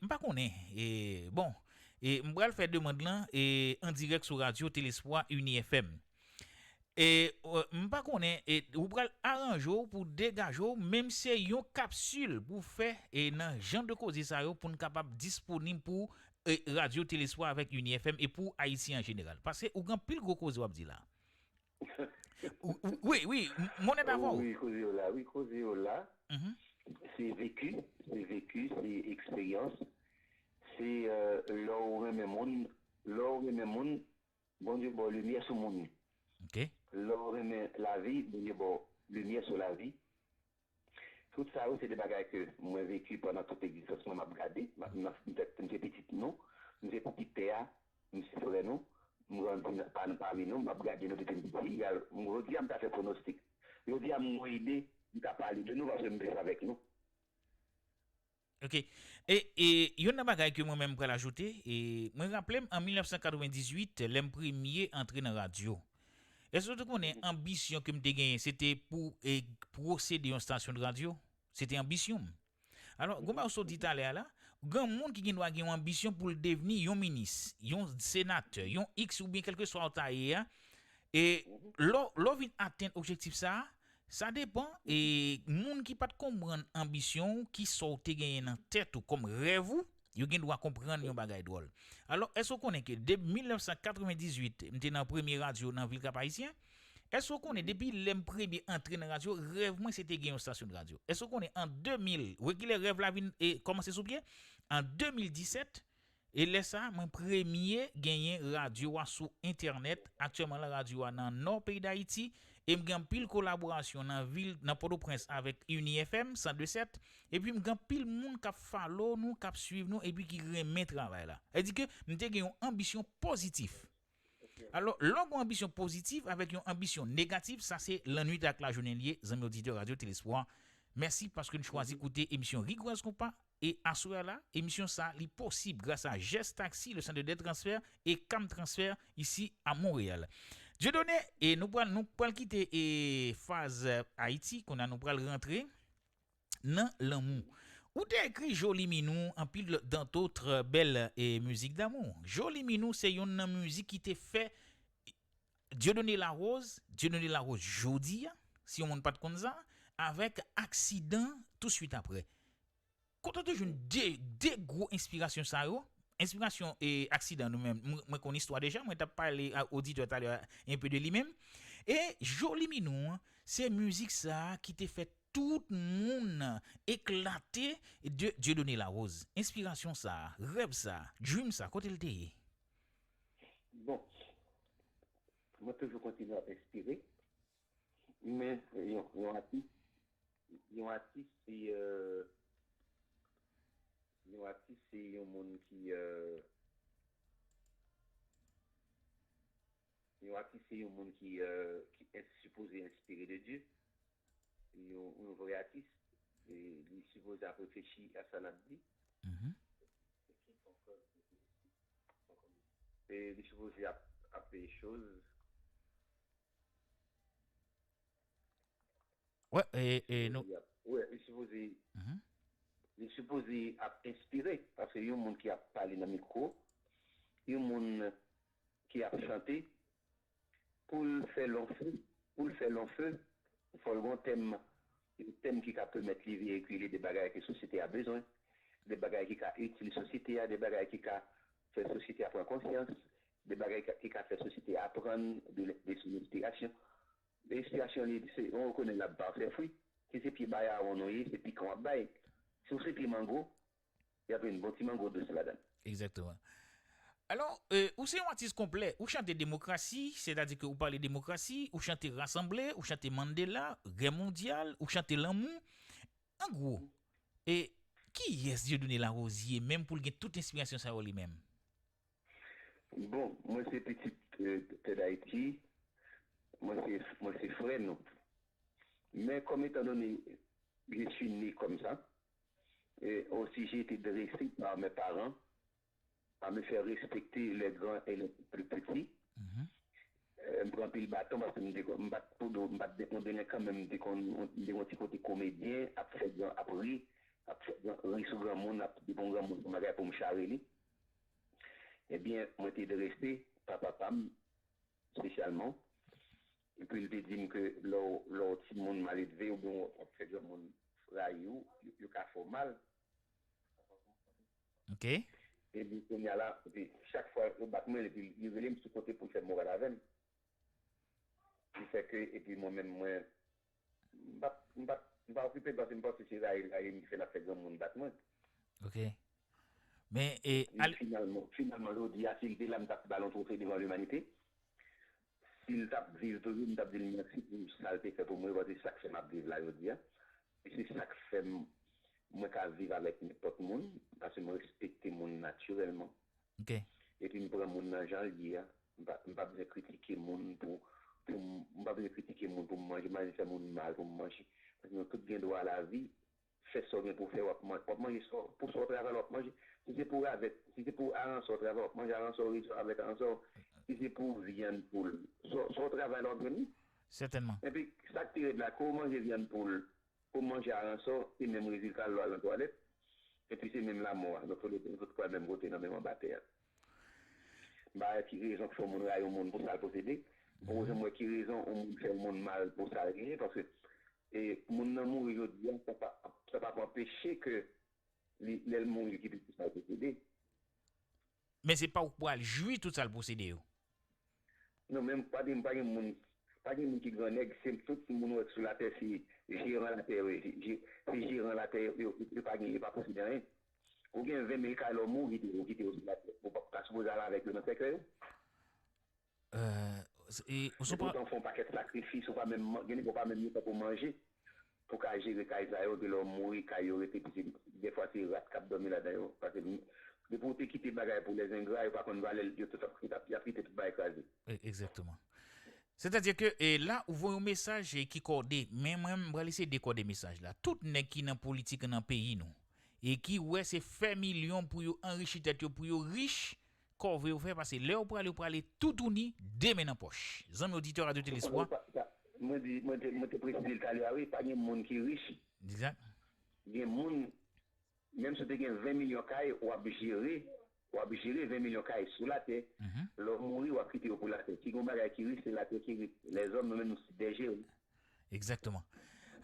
m pa konnen, e, bon, e, m pral fè demann lan, e, an dirèk sou radyo Telespwa, Uni F M. E, e, m pa konnen, e, ou pral aranje w pou degaje w, menm se yon kapsil pou w fè, e, nan jan de koze sa yo, pou n kapab disponib pou, e, Radyo Telespwa avèk Uni F M e pou Ayiti an jeneral. Paske ou gen anpil gwo koze w ap di la. Ou, ou, wi, wi, m, m onèt avè w. Wi, koze yo la, wi, koze yo la. Mhm. Se veki, se veki, se eksperyans. Se, e, lè w renmen moun, lè w renmen moun, Bondye ba w limyè sou moun. Ok. Lè w renmen lavi, Bondye ba w limyè sou lavi. Tout sa yo, se de bagay ke mwen veki pandan tout egzistans mwen, m ap gade. M ap, m ap, m se, m se pitit nou, m se pitit tè a, m se frè nou, m grandi nan, pa, pami nou, m ap gade nou depi m piti. Egal, m, jodi a, m ka fè pwonostik. Jodi a, m gon ide, m ka pale de nou paske m viv avèk nou. Ok. E, e, youn nan bagay ke mwen menm m pral ajoute, e, mwen raple m an mil nèf san katrevendizuit, lè m premye antre nan radyo. Èske w te konnen anbisyon ke m te genyen, se te pou, e, posede yon stasyon de radyo? Se te anbisyon m. Alò, gon bagay w sot di talè a la, gen moun ki gen dwa gen yon anbisyon pou l devni yon minis, yon senatè, yon X oubyen kèlkeswa w ta ye a, e lè w, lè w vin atenn objektif sa a, sa depann, e moun ki pa t konprann anbisyon w, kisa w te genyen nan tèt ou kòm rèv ou, yo gen dwa konprann yon bagay dwòl. Alò, èske w konnen ke depi mil nèf san katrevendizuit, m te nan premye radyo nan vil Kap Ayisyen, Èske w konnen, depi lè m premye antre nan radyo, rèv mwen se te gen yon estasyon de radyo? Èske w konnen, an de mil, wè kilè rèv la vin e kòmanse sou pye? An de mil disèt, e lè sa a, mwen premye genyen radyo a sou entènèt. Aktyèlman la, radyo a nan nò peyi Dayiti, e m gen anpil kolaborasyon nan vil, nan Pòtoprens avèk Uni F M san de sèt, epi m gen anpil moun k ap follow nou, k ap swiv nou, epi ki renmen travay la. Sa vle di ke m te gen yon anbisyon pozitif. Alò, lè w gen yon anbisyon pozitif avèk yon anbisyon negatif, sa se lannwit ak lajounen l ye, zanmi oditè Radyo Telespwa. Mèsi paske n chwazi koute emisyon Rigwaz Konpa. E aswè a la, emisyon sa a, li posib gras a Jès Taxi, le centre de transfert, e Cam Transfert, isi a Monreyal. Dieudonné, e nou pral, nou pral kite e faz, eh, Ayiti, kounye a nou pral rantre nan lanmou. Ou te ekri Joli Minou, anpil dan dòt bèl e mizik damou. Joli Minou se yonn nan mizik ki te fè Dieudonné Larose, Dieudonné Larose jodi a, si yon moun pa t konn sa, avèk Aksidan touswit apre. Kote w te jwenn de, de gwo enspirasyon sa yo? Enspirasyon e Aksidan nou menm, mwen, mwen konn istwa deja, mwen t ap pale a oditè talè a enpe de li menm. E Joli Minou an, se mizik sa a ki te fè tout moun eklate de Dieudonné Larose. Enspirasyon sa a, rèv sa a, dream sa a, kote l te ye? Bon, mwen toujou kontinye ap enspire, men yon, yon atis, yon atis se, euh, yon atis se yon moun ki, euh, yon atis se yon moun ki, euh, ki ens- sipoze enspire de Dye. Yon, yon vrè atis, e li sipoze ap reflechi a sa n ap di. E li sipoze ap, ap fè choz. Wè, e, e nou. Wè, li sipoze, li sipoze ap enspire, paske yon moun ki ap pale nan mikwo, yon moun ki ap chante, pou l fè long feu, pou l fè long feu, fò l gon tèm, yon tèm ki ka pèmèt li veyikile de bagay ke sosyete a bezwen, de bagay ki ka itil sosyete a, de bagay ki ka fè sosyete a pran konsyans, de bagay ki ka fè sosyete a aprann de, de son enspirasyon. Enspirasyon li, se, on reconnaît l'arbre par ses fruits. Si se pye bayawon nou ye, se pikan w ap bay. Si w se pye mango, y ap jwenn bon ti mango dous ladan l. Egzakteman. Alò, e, ou se yon atis konplè. Ou chante demokrasi, sètadi ke ou pale demokrasi, ou chante rasanble, ou chante Mandela, gè mondyal, ou chante lanmou. An gwo, e, kiyès Dieudonné Larose ye menm pou l gen tout enspirasyon sa yo li menm? Bon, mwen se pitit, e, tè Dayiti, mwen se, mwen se frè nou. Men kòm etandone je suis né comme ça, et aussi j'ai été dressé par mes parents à me faire respecter les grands et les plus petits. M pran anpil baton paske m te konn, m pa t pou do, m pa t de, yon delenkan, men m te konn, m te yon ti kote komedyen, ap fè gran, ap ri, ap fè gran, ri sou granmoun, ap di pou yon granmoun yon bagay pou m chare li. Ebyen, mwen te drese pa papa m, espesyalman. Epi l te di m ke lè w, lè w timoun maledve oubyen w ap fè granmoun rayi w, yo, yo ka fè w mal. Ok. Epi kounye a la, epi chak fwa yo bat mwen, epi li rele m sou kote pou l fè moral avè m. Ki fè ke, epi mwen menm, mwen, m pa, m pa, m pa okipe l paske m panse se rayi, rayi m ki fè l ap fè granmoun bat mwen. Ok. Men, e, Men finalman, finalman, jodi a, si l te la, m t ap ba l yon twofe devan limanite. Si l t ap viv toujou, m t ap di l mèsi pou sa l te fè pou mwen, paske se sa k fè m ap viv la jodi a. E se sa k fè m, mwen ka viv avèk nenpòt moun, paske mwen respekte moun natirèlman. Ok. Epi m pran moun nan jan l ye a. M pa, m pa bezwen kritike moun pou, pou m, m pa bezwen kritike moun pou m manje, m pa bezwen fè moun mal pou m manje. Paske nou tout gen dwa a lavi, fè sa w gen pou w fè, w ap man-, w ap manje sa w, pou sa w travay la w ap manje. Si se pou ravèt, si se pou aransò w travay, w ap manje aransò w, ri w avèk aransò w. Si se pou vyann poul, sa w, sa w travay la w ap jwenn li. Sètènman. Epi, sa k pi rèd la, ke w manje vyann poul, ke w manje aransò, se menm rezilta lè w al nan twalèt. Epi se menm lamò a. Donk, nou tout pral menm kote nan menm anba tè a. M pa wè ki rezon k fè yon moun rayi yon moun pou sa l posede. M pa bezwen wè ki rezon yon moun fè yon moun mal pou sa l genyen, paske e moun nan mouri jodi a, sa pa, sa p ap anpeche ke li, lè l mouri, li kite tout sa l posede. Men se pa ou k pral jwi tout sa l posede yo. Non, men m pa di m pa gen moun, Pa gen moun ki gran nèg, se tout moun ou wè sou latè, se jeran latè yo ye. Se jeran latè yo, yo, yo pa gen, yo pa posede anyen. Ou gen ven mil kay la, ou mouri, ou kite yo sou latè. Ou pa, pa sipoze al avèk yo nan sèkèy ou. Euh, e, ou sou pa... Poutan w fè yon pakèt sakrifis, ou pa menm, gen nèg ou pa menm gen tan pou manje. Pou ka jere kay sa yo, epi lè w mouri, kay yo rete, epi se, dèfwa se rat k ap dòmi ladan yo. Paske depi w te kite bagay pou lèzengra, yo pa konn valè l, yo tout ap, y ap, y ap kite tout bagay kraze. Egzakteman. Sètadi ke e, la, ou voye yon mesaj e, ki kòde, men mwen, m pral eseye dekòde mesaj la. Tout nèg ki nan politik nan peyi nou, e ki wè se fè milyon pou yo anrichi tèt yo, pou yo rich, kòve yo fè, paske lè yo prale, yo prale toutouni, de men nan pòch. Zanmi oditè Radyo Telespwa. Mwen di, mwen te, mwen te presize l talè a, wi, pa gen moun ki rich. Egzak. Gen moun, menm si w te gen ven milyon kay, w ap jere, w ap jere ven milyon kay sou latè. Lè w mouri, w ap kite yo pou latè. Si gen yon bagay ki rich, se latè ki rich. Lèzòm, nou menm, nou se dè jeran. Egzakteman.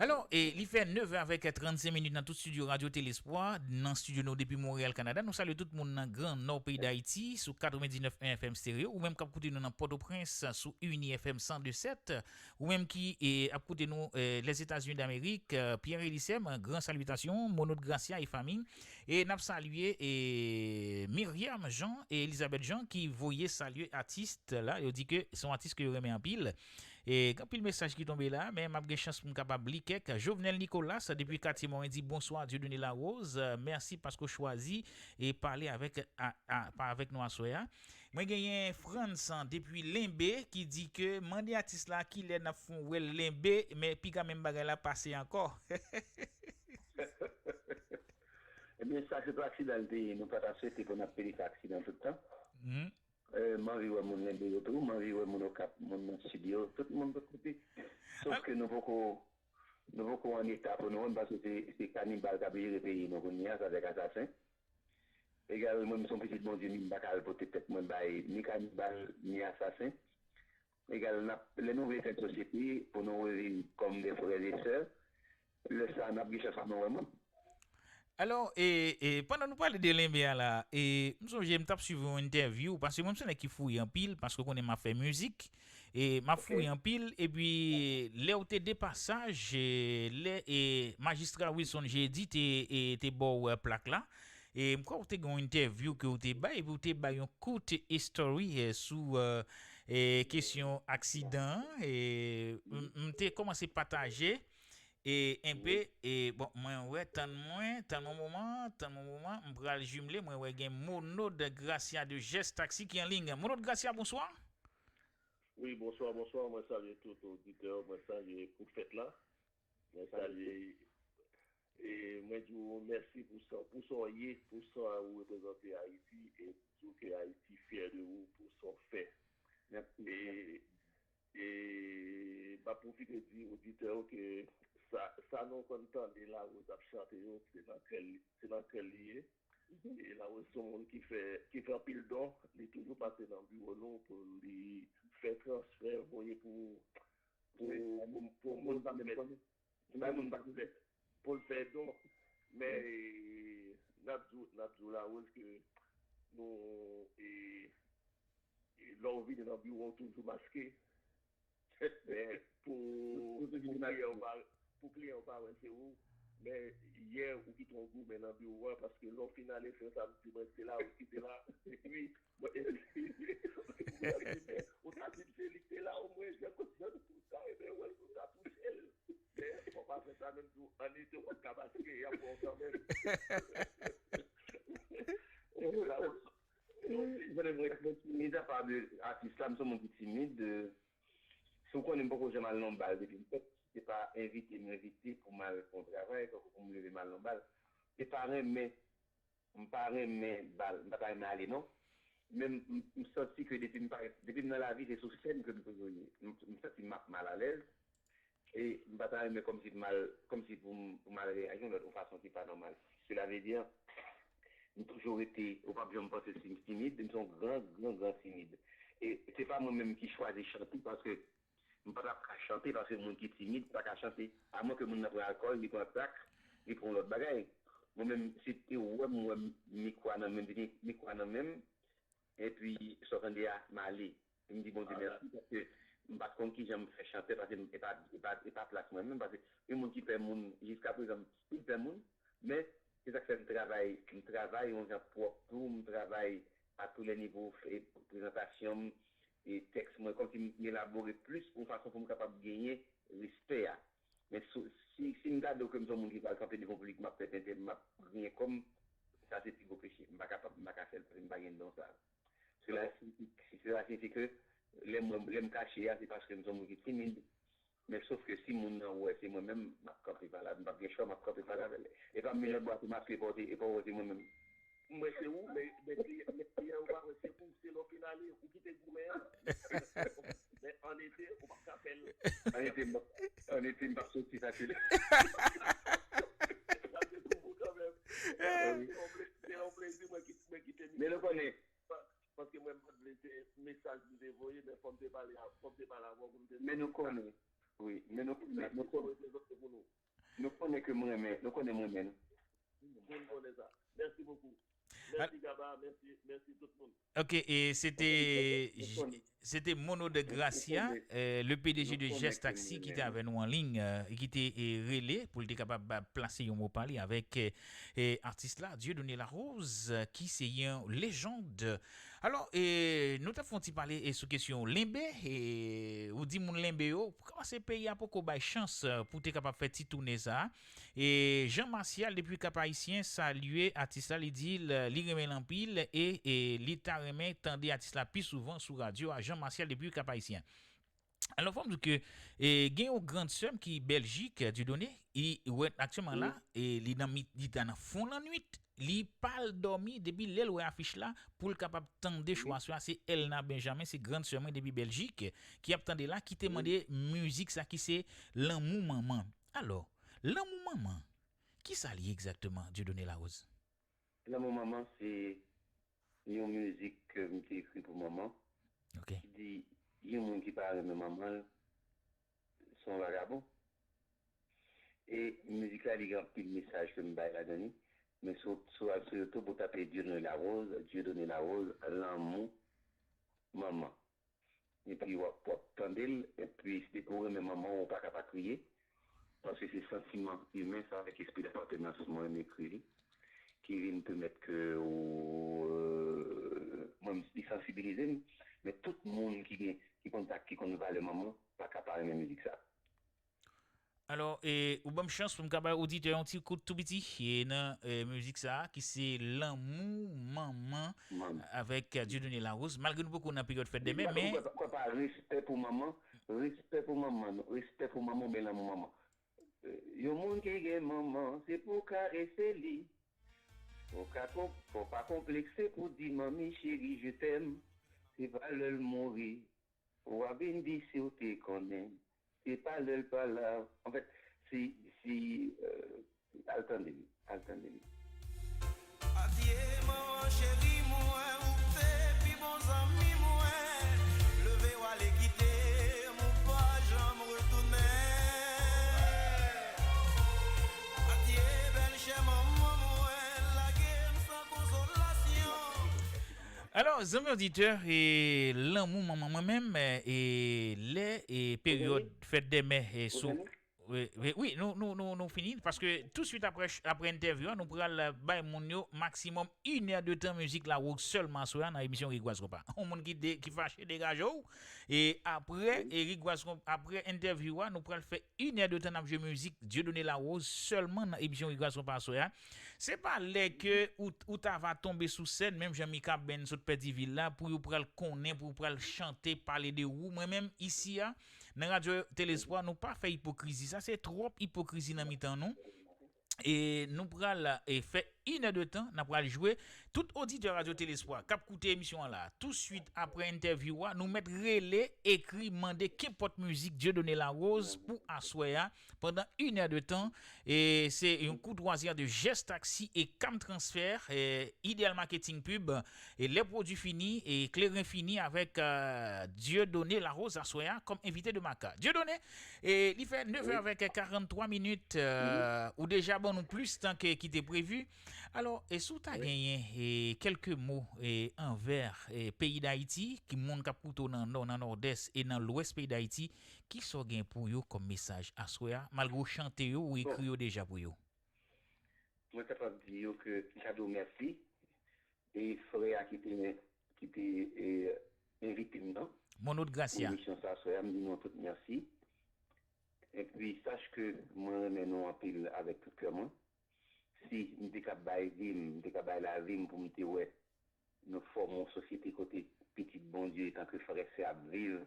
Alò, e, li fè nèf è avèk trannsenk minit nan tout estidyo Radyo Telespwa, nan estidyo nou depi Monreyal, Kanada. Nou salye tout moun nan Gran Nò peyi Dayiti sou katrevendiznèf FM Stereo, ou menm k ap koute nou nan Pòtoprens sou Uni FM san de sèt, ou menm ki e, ap koute nou e, Lèzetazini Damerik, e, Pierre Elisem, gran salitasyon, Monod Gracia e fanmi. E n ap salye e, Myriam Jean e Elizabeth Jean ki voye salye atis la. Yo di ke se yon atis ke yo renmen anpil. E gen anpil mesaj ki tonbe la, men m ap gen chans pou m kapab li kèk. Jovenel Nicolas depi Katye Moren di, bonswa Dieudonné Larose, mèsi paske w chwazi e pale avèk, a, a, pa avèk nou aswè a. Mwen genyen Frantz depi Lenbe ki di ke mande atis la kilè n ap fè yon wè l Lenbe, men piga menm bagay la pase ankò. Ebyen, sa se tou aksidan l te ye, nou pa ta swete pou n ap pede fè aksidan tout tan. M anvi wè moun Lenbe yo tou, m anvi wè moun Okap, moun nan Sid yo, tout moun tout kote. Sof ke nou poko, nou poko an eta pou nou wè m, paske se, se kanibal k ap jere peyi nou kounye a, sa vle di asasen. Egal, mwen m se yon pitit Bondye, m pa ka al pote tèt mwen bay ni kanibal, ni asasen. Egal, n ap, lè nou vle fè sosyete, pou nou reviv kòm de frè e sè, lè sa a, n ap gen chans pou nou wè moun. Alò, e, e, pandan nou pale de Lenbe a la, e, m sonje m t ap swiv yon entèvyou, paske mwen m se nèg ki fouye anpil, paske w konnen m ap fè mizik, e, m ap fouye anpil, epi lè w te de pasaj, e, lè, e, majistra Wilson Jeudi te, e, te ba w, e, plak la, e, m kwè w te gen yon entèvyou ke w te bay, epi w te bay yon kout story, e, sou, e, e, kesyon aksidan an, e, m, m te kòmanse pataje, e, enpe, e, bon, mwen wè, tann mwen, tann mwen moman, tann mwen moman, m pral jimle, mwen wè gen Monod Gracia de Jès Taxi ki an liy. Monod Gracia, bonswa. Wi, bonswa, bonswa, mwen salye tout oditè, mwen salye kout fèt la. Mwen salye, e mwen di w mèsi pou sa, pou sa w ye, pou sa ou reprezante Ayiti, e di w ke Ayiti fyè de ou pou sa w fè. E, e m ap pwofite di oditè yo ke sa, sa nou konn tande Larose ap chante yo, se nan kè l, se nan kè l li ye. E Larose se yon moun ki fè, ki fè anpil don, li toujou pase nan biwo nou pou li fè transfè, voye pou, pou, pou, pou moun ki mèt. Bay moun pa kouvè pou l fè don. Men, e, n ap di w, n ap di w Larose ke nou, e, e, lè w vini nan biwo w toujou maske. Men, pou, pou kliyan w pa, pou kliyan w pa wè se ou. Men, yè, ou kite yon goumen nan biwo a, paske lè w fin ale fè samdi, mwen se la, ou kite la. Epi, mwen, ou ta di m se li k te la, omwen, jan konsyans pou sa, ebyen, wè, pou sa touche l. Men, fò pa fè sa menm tou, an ete w ap ka maske, y ap wè w kanmenm. Mwen, mwen, mwen timid, apa de atis la, m se yon moun ki timid. Si w konnen m poko janm al nan yon bal depi m fèt, se pa envite m envite pou m al fè yon travay, tankou pou m leve m al nan yon bal. Se pa renmen M pa renmen bal, m pa ta renmen ale non. Men m, m, m santi ke depi m parèt, depi m nan lavi, se sou sèn ke m toujou ye. M, m santi m ap malalèz. E m pa ta renmen kòmsi m al, kòmsi pou m, pou m al reyaji yon lòt, yon fason ki pa nòmal. Sela vle di, m toujou rete, ou p ap janm panse si m timid, m se yon gran, gran, gran timid. E se pa mwen menm ki chwazi chante, paske M pa t ap ka chante paske moun ki timid pa ka chante. Amwen ke moun nan pran alkòl, li pran krak, li pran yon lòt bagay. Mwen menm, se te wè m wè mikwo a nan men m, te gen mikwo a nan men m, epi sa w tande a, m ale. M di Bondye mèsi paske M pa t konn kijan m fè chantè, paske m- e pa, e pa, e pa plas mwen menm, paske yon moun ki pè moun, jiskaprezan, m pil pè moun, men se sa k fè m travay, m travay yon jan pwòp tou, m travay a tou lè nivo, e prezantasyon m, e tèks mwen, kòmsi m elabore plis yon fason pou m kapab genyen respè a. Men si, si, si m gade w ke m se yon moun ki pral kanpe devan piblik, m ap fè tenten, m ap griyen kò m, sa se pi gwo peche. M pa kapab, m pa ka fè l, paske m pa gen don sa. Sela siyifi, sela siyifi ke lè mwen, lè m kache a, se paske m se yon moun ki timid. Men sof ke si moun nan wè se mwen menm, m ap kanpe pale avè l. M p ap gen chwa, m ap kanpe pale avè l. E pa m milè bwa tou maske e pa w te, e pa w wè se mwen menm. M wè se ou, men, men, men, men, men ou pa wè se ou, se lè w fin ale, ou kite goumen an. Men an ete, ou p ap ka fè l. An ete, m p ap, an ete, m p ap soti sa ke l. Sa se pou ou kanmenm. Se yon plezi, se yon plezi mwen ki, mwen kite. Men nou konnen, pa- paske mwen pa t vle se mesaj li te voye, men fò m te pale a, fò m te pale avè w pou m te di. Men nou konnen, wi, men nou konnen, nou konnen, nou konnen ke m renmen, nou konnen m renmen nou. Moun konnen sa. Mèsi bokou. Mèsi Gaba, mèsi, mèsi tout moun. Ok, e se te, se te Mono de Gracia, euh, le P D G de Jès Taxi ki te avè nou an liy, euh, e ki te, e, rele pou l te kapab, ba, plase yon mo pa li avèk, e, e, atis la, Dieudonné Larose, ki se yon lejand. Alò, e, nou t ap fè yon ti pale, e, sou kesyon lenbe, e, ou di moun lenbe yo, kòman se peyi a poko bay chans, e, pou te kapab fè ti toune sa a. E Jean Martial depi Kap Ayisyen salye atis la, li di l, li renmen l anpil e, e li ta renmen tande atis la pi souvan sou radyo a. Jean Martial depi Kap Ayisyen. Alò, fò m di w ke, e, gen yon grann sè m ki Bèljik, Dieudonné, e, wè, aktyèlman la, e, li nan mi- li ta nan fon lannwit. Li pa al dòmi depi lè l wè afich la pou l kapab tande chwa swa. Se Elna Benjamin, se grann sè mwen depi Bèljik, ki ap tande la, ki te mande mizik sa ki se Lanmou Manman. Alò, Lanmou Manman, kisa l ye egzakteman, Dieudonné Larose? Lanmou Manman se yon mizik ke m te ekri pou manman, ki di yon moun ki pa renmen manman l se yon vagabon. E mizik la, li gen anpil mesaj ke m bay ladan li, men si w, si w al sou YouTube, ou tape Dieudonné Larose, Dieudonné Larose, Lanmou Manman. Epi w ap, w ap tande l, epi si depi w renmen manman w, ou pa ka pa kriye, paske se santiman imen sa avèk espri dapatenans mwen menm ekri li, ki vin pèmèt ke ou, euh, mwen, li sansibilize m, men tout moun ki gen, ki konn sa, ki konn valè manman, pa ka pa renmen mizik sa. Alò, e, ou ban m chans pou m ka bay oditè yon ti kout tou piti, e, nan, e, mizik sa a, ki se Lanmou Manman avèk, e, Dieudonné Larose. Malgre nou poko nan peryòd fèt dèmen, men. Kwè pa, respè pou manman, respè pou manman, respè pou manman, oubyen lanmou manman. E, yon moun ki gen manman, se pou w karese li. Fò w ka kon-, fò w pa konplekse pou di manmi cheri, je t'aime. Se pa lè l mouri. Ou a vin di si w te konnen, se pa lè l pa la. Anfèt, si, si, euh, al tande li, al tande li. Adye, manman cheri mwen, ou te pi bon zanmi mwen. Leve w ale kite m, ou pa janm retounen. Adye, bèl chè manman mwen, lage m san konsolasyon. Alò, zanmi oditè, e, Lanmou Manman mwen menm, e, lè, e, peryòd fèt dè mè, e, sou, wi, wi, wi, nou, nou, nou, nou fini, paske touswit apre, apre entèvyou an, nou pral bay moun yo maksimòm inè de tan mizik Larose sèlman aswè a nan emisyon Rigwaz Konpa. Yon moun ki de-, ki fache, degaje w, e apre, e Rigwaz Konpa, apre entèvyou a, nou pral fè inè de tan n ap jwe mizik Dieudonné Larose sèlman nan emisyon Rigwaz Konpa aswè a. Se pa lè ke ou, ou ta va tonbe sou sèn, menm jan Mika Benn sot Pètivil la, pou yo pral konnen, pou yo pral chante, pale de ou. Mwen menm, isi a, nan Radyo Telespwa, nou pa fè ipokrizi. Sa se twòp ipokrizi nan mitan nou. E nou pral, e, fè inè de tan, n ap pral jwe. Tout oditè Radyo Telespwa k ap koute emisyon an la, touswit apre entèvyou a, nou mèt rele, ekri, mande kenpòt mizik Dieudonné Larose pou aswè a. Pandan inè de tan, e se yon koutwazi de Jès Taxi e Cam Transfert, e Ideal Marketing Pub, e lè pwodui fini, e kleren fini avèk, e, Dieudonné Larose aswè a kòm envite de maka. Dieudonné, e li fè nevè avèk karant twa minit, e, ou deja ban nou plis tan ke ki te previ. Alò, e si w ta genyen e, kèlke mo e, anvè e, peyi Dayiti, ki moun k ap koute w nan Nò, nan Nòdès e nan Lwès peyi Dayiti, ki sa w gen pou yo kòm mesaj aswè a, malgre w chante yo, ou ekri yo deja pou yo? Mwen kapab di yo ke m ka di w mèsi. E frè a ki te, ki te e, envite m nan. Mon not Gracia. Pou emisyon sa aswè a, m di nou tout mèsi. Epi, sach ke mwen renmen nou anpil avèk tout kè mwen. Si m te ka bay vi m, m te ka bay lavi m pou m te wè nou fòme yon sosyete kote pitit Bondye etanke frè sè ap viv,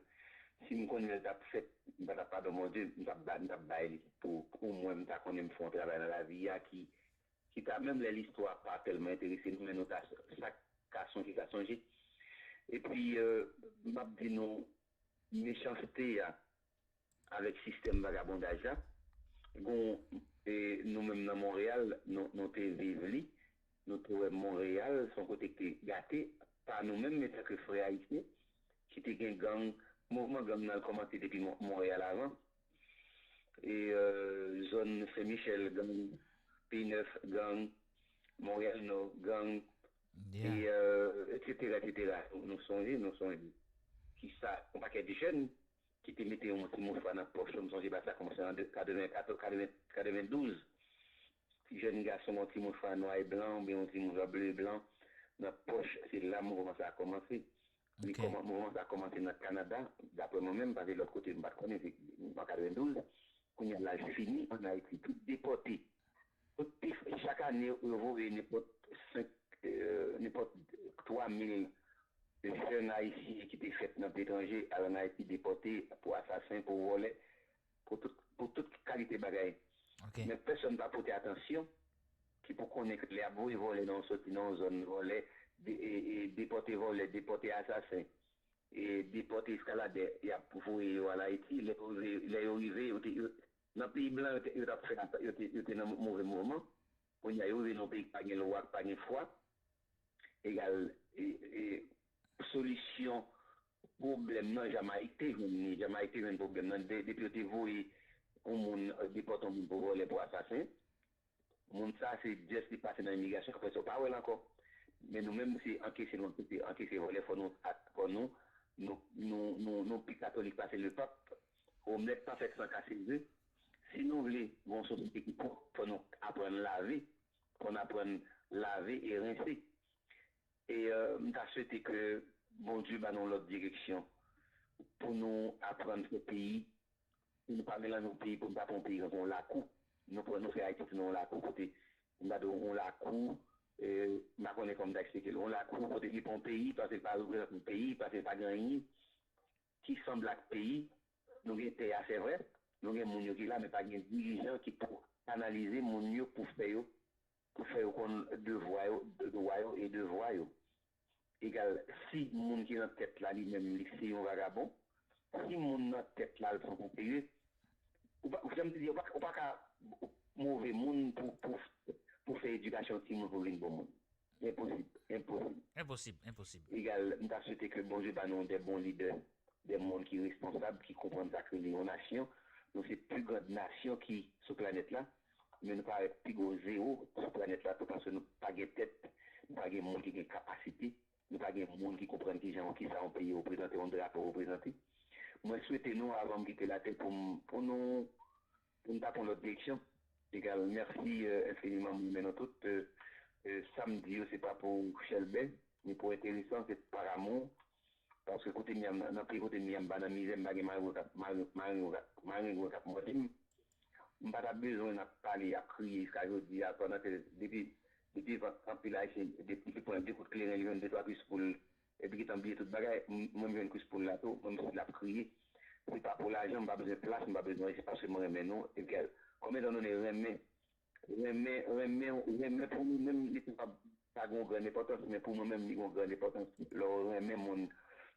si m konnen l t ap fèt, m pa t ap padon Bondye, m t ap ba, m t ap bay li pou omwen m ta konnen m fè yon travay nan lavi a ki, ki ta, menm lè listwa pa tèlman enterese nou, men nou ta, sa ka sonje, ka sonje. Epi, euh, m ap di nou, mechanste a, avèk sistèm vagabondaj la. Gon, e, nou menm nan Monreyal, nou, nou te viv li, nou te wè Monreyal se yon kote ki te gate pa nou menm, men tanke frè ayisyen, ki te gen gang, mouvman gang nan kòmanse depi Mon- Monreyal avan. E euh, zòn Sen Michèl gang, P nèf gang, Monreyal Nò gang, e euh, etsetera, etsetera. Nou, nou sonje, nou sonje. Kisa, yon pakèt jèn ki te mete yon ti mouchwa nan pòch yo, m sonje bagay sa kòmanse an katreven katòz, katreven, katrevendouz. Ti jèn gason yon ti mouchwa nwa e blan oubyen yon ti mouchwa ble e blan nan pòch, se la mouvman sa a kòmanse. Li kòman, mouvman sa a kòmanse nan Kanada, daprè mwen menm, paske lòt kote m pa t konnen, se an katrevendouz. Kounye a l al fini ann Ayiti, tout depòte. Tout pi, chak ane, yo voye nenpòt senk, euh, nenpòt twa mil jèn ayisyen ki te fèt nan letranje al ann Ayiti depòte pou asasen, pou vòlè, pou tout, pou tout kalite bagay. Men pèsonn pa pote atansyon ki pou konnen ke lè y ap voye vòlè nan yon soti nan yon zòn vòlè, de, e, e, depòte vòlè, depòte asasen, e, depòte eskaladè, y ap voye yo al Ayiti. Lè yo rive, lè yo rive, yo te, yo, nan peyi blan, yo te, yo t ap fè, yo te, yo te nan move mouvman. Kounye a, yo rive nan yon peyi ki pa gen lwa, ki pa gen fwa. Egal, e, e, solisyon pwoblèm nan, Jamayik te jwenn li. Jamayik te jwenn pwoblèm nan. De, depi yo te voye yon moun, depòte yon moun pou vòlè, pou asasen, moun sa se just li pase nan imigrasyon, apre sa, ou pa wè l ankò. Men nou menm, se ankese nou ankese, ankese vòlè, fò nou, fò nou, nou, nou, nou, nou pi katolik pase lepap. Omlèt pa fèt san kase ze. Si nou vle yon sosyete ki pwòp, fò nou aprann lave. Fò n aprann lave e rense. E euh, m ta swete ke Bondye ba nou lòt direksyon pou nou aprann fè peyi, pou nou pa melanje yon peyi, pou nou pa pran yon peyi tankou yon lakou. Nou pran, nou fè Ayiti tounen yon lakou kote, m ta di w, yon lakou, e, m pa konnen kòman m ta eksplike l, yon lakou kote li pa yon peyi, paske l pa reprezante yon peyi, paske l pa gen anyen ki sanble ak peyi. Nou gen tè a, se vre, nou gen moun yo ki la, men pa gen dirijan ki pou kanalize moun yo pou fè yo, pou fè yo konn devwa yo, dwa yo e devwa yo. Egal, si moun ki nan tèt la li menm li se yon vagabon, si moun nan tèt la l se yon konpeye, ou pa, jan m te di, ou pa, ou pa ka move moun pou, pou, pou fè edikasyon timoun pou vin bon moun. Enposib, enposib. Enposib, enposib. Egal, m ta swete ke Bondye ba nou de bon lidè, de moun ki responsab, ki konprann sa ke li yon nasyon. Nou se pi grand nasyon ki sou planèt la, men nou parèt pi gwo zewo sou planèt la tou, paske nou pa gen tèt, nou pa gen moun ki gen kapasite, nou pa gen moun ki konprann kijan, kisa yon peyi reprezante, yon drapo reprezante. Mwen swete nou, avan m kite latè, pou m, pou nou, pou n ta pran lòt direksyon. Egal, mèsi euh, enfiniman, mwen renmen nou tout. Euh, euh, sa m di yo, se pa pou chèlbè, ni pou enteresan, se par amour. Paske kote m ye a, nan peyi kote m ye a, m pa nan mizè, m pa gen marengwen k ap, marengwen k ap mòde m. M pa t ap bezwen n ap pale, ap kriye jiska jodi a, pandan ke depi, depi anpil Ayisyen, depi li pran de kout kleren, li jwenn de twa kis poul, epi gentan bliye tout bagay. M, mwen, m jwenn kris poul la tou, mwen, m sot la ap kriye. Se pa pou lajan, m pa bezwen plas, m pa bezwen anyen, se paske mwen renmen nou. Epi, konbyen tan nou ne renmen, renmen, renmen, renmen pou nou menm, li kapab pa gen yon gran enpòtans, men pou mwen menm, li gen yon gran enpòtans. Lè w renmen moun,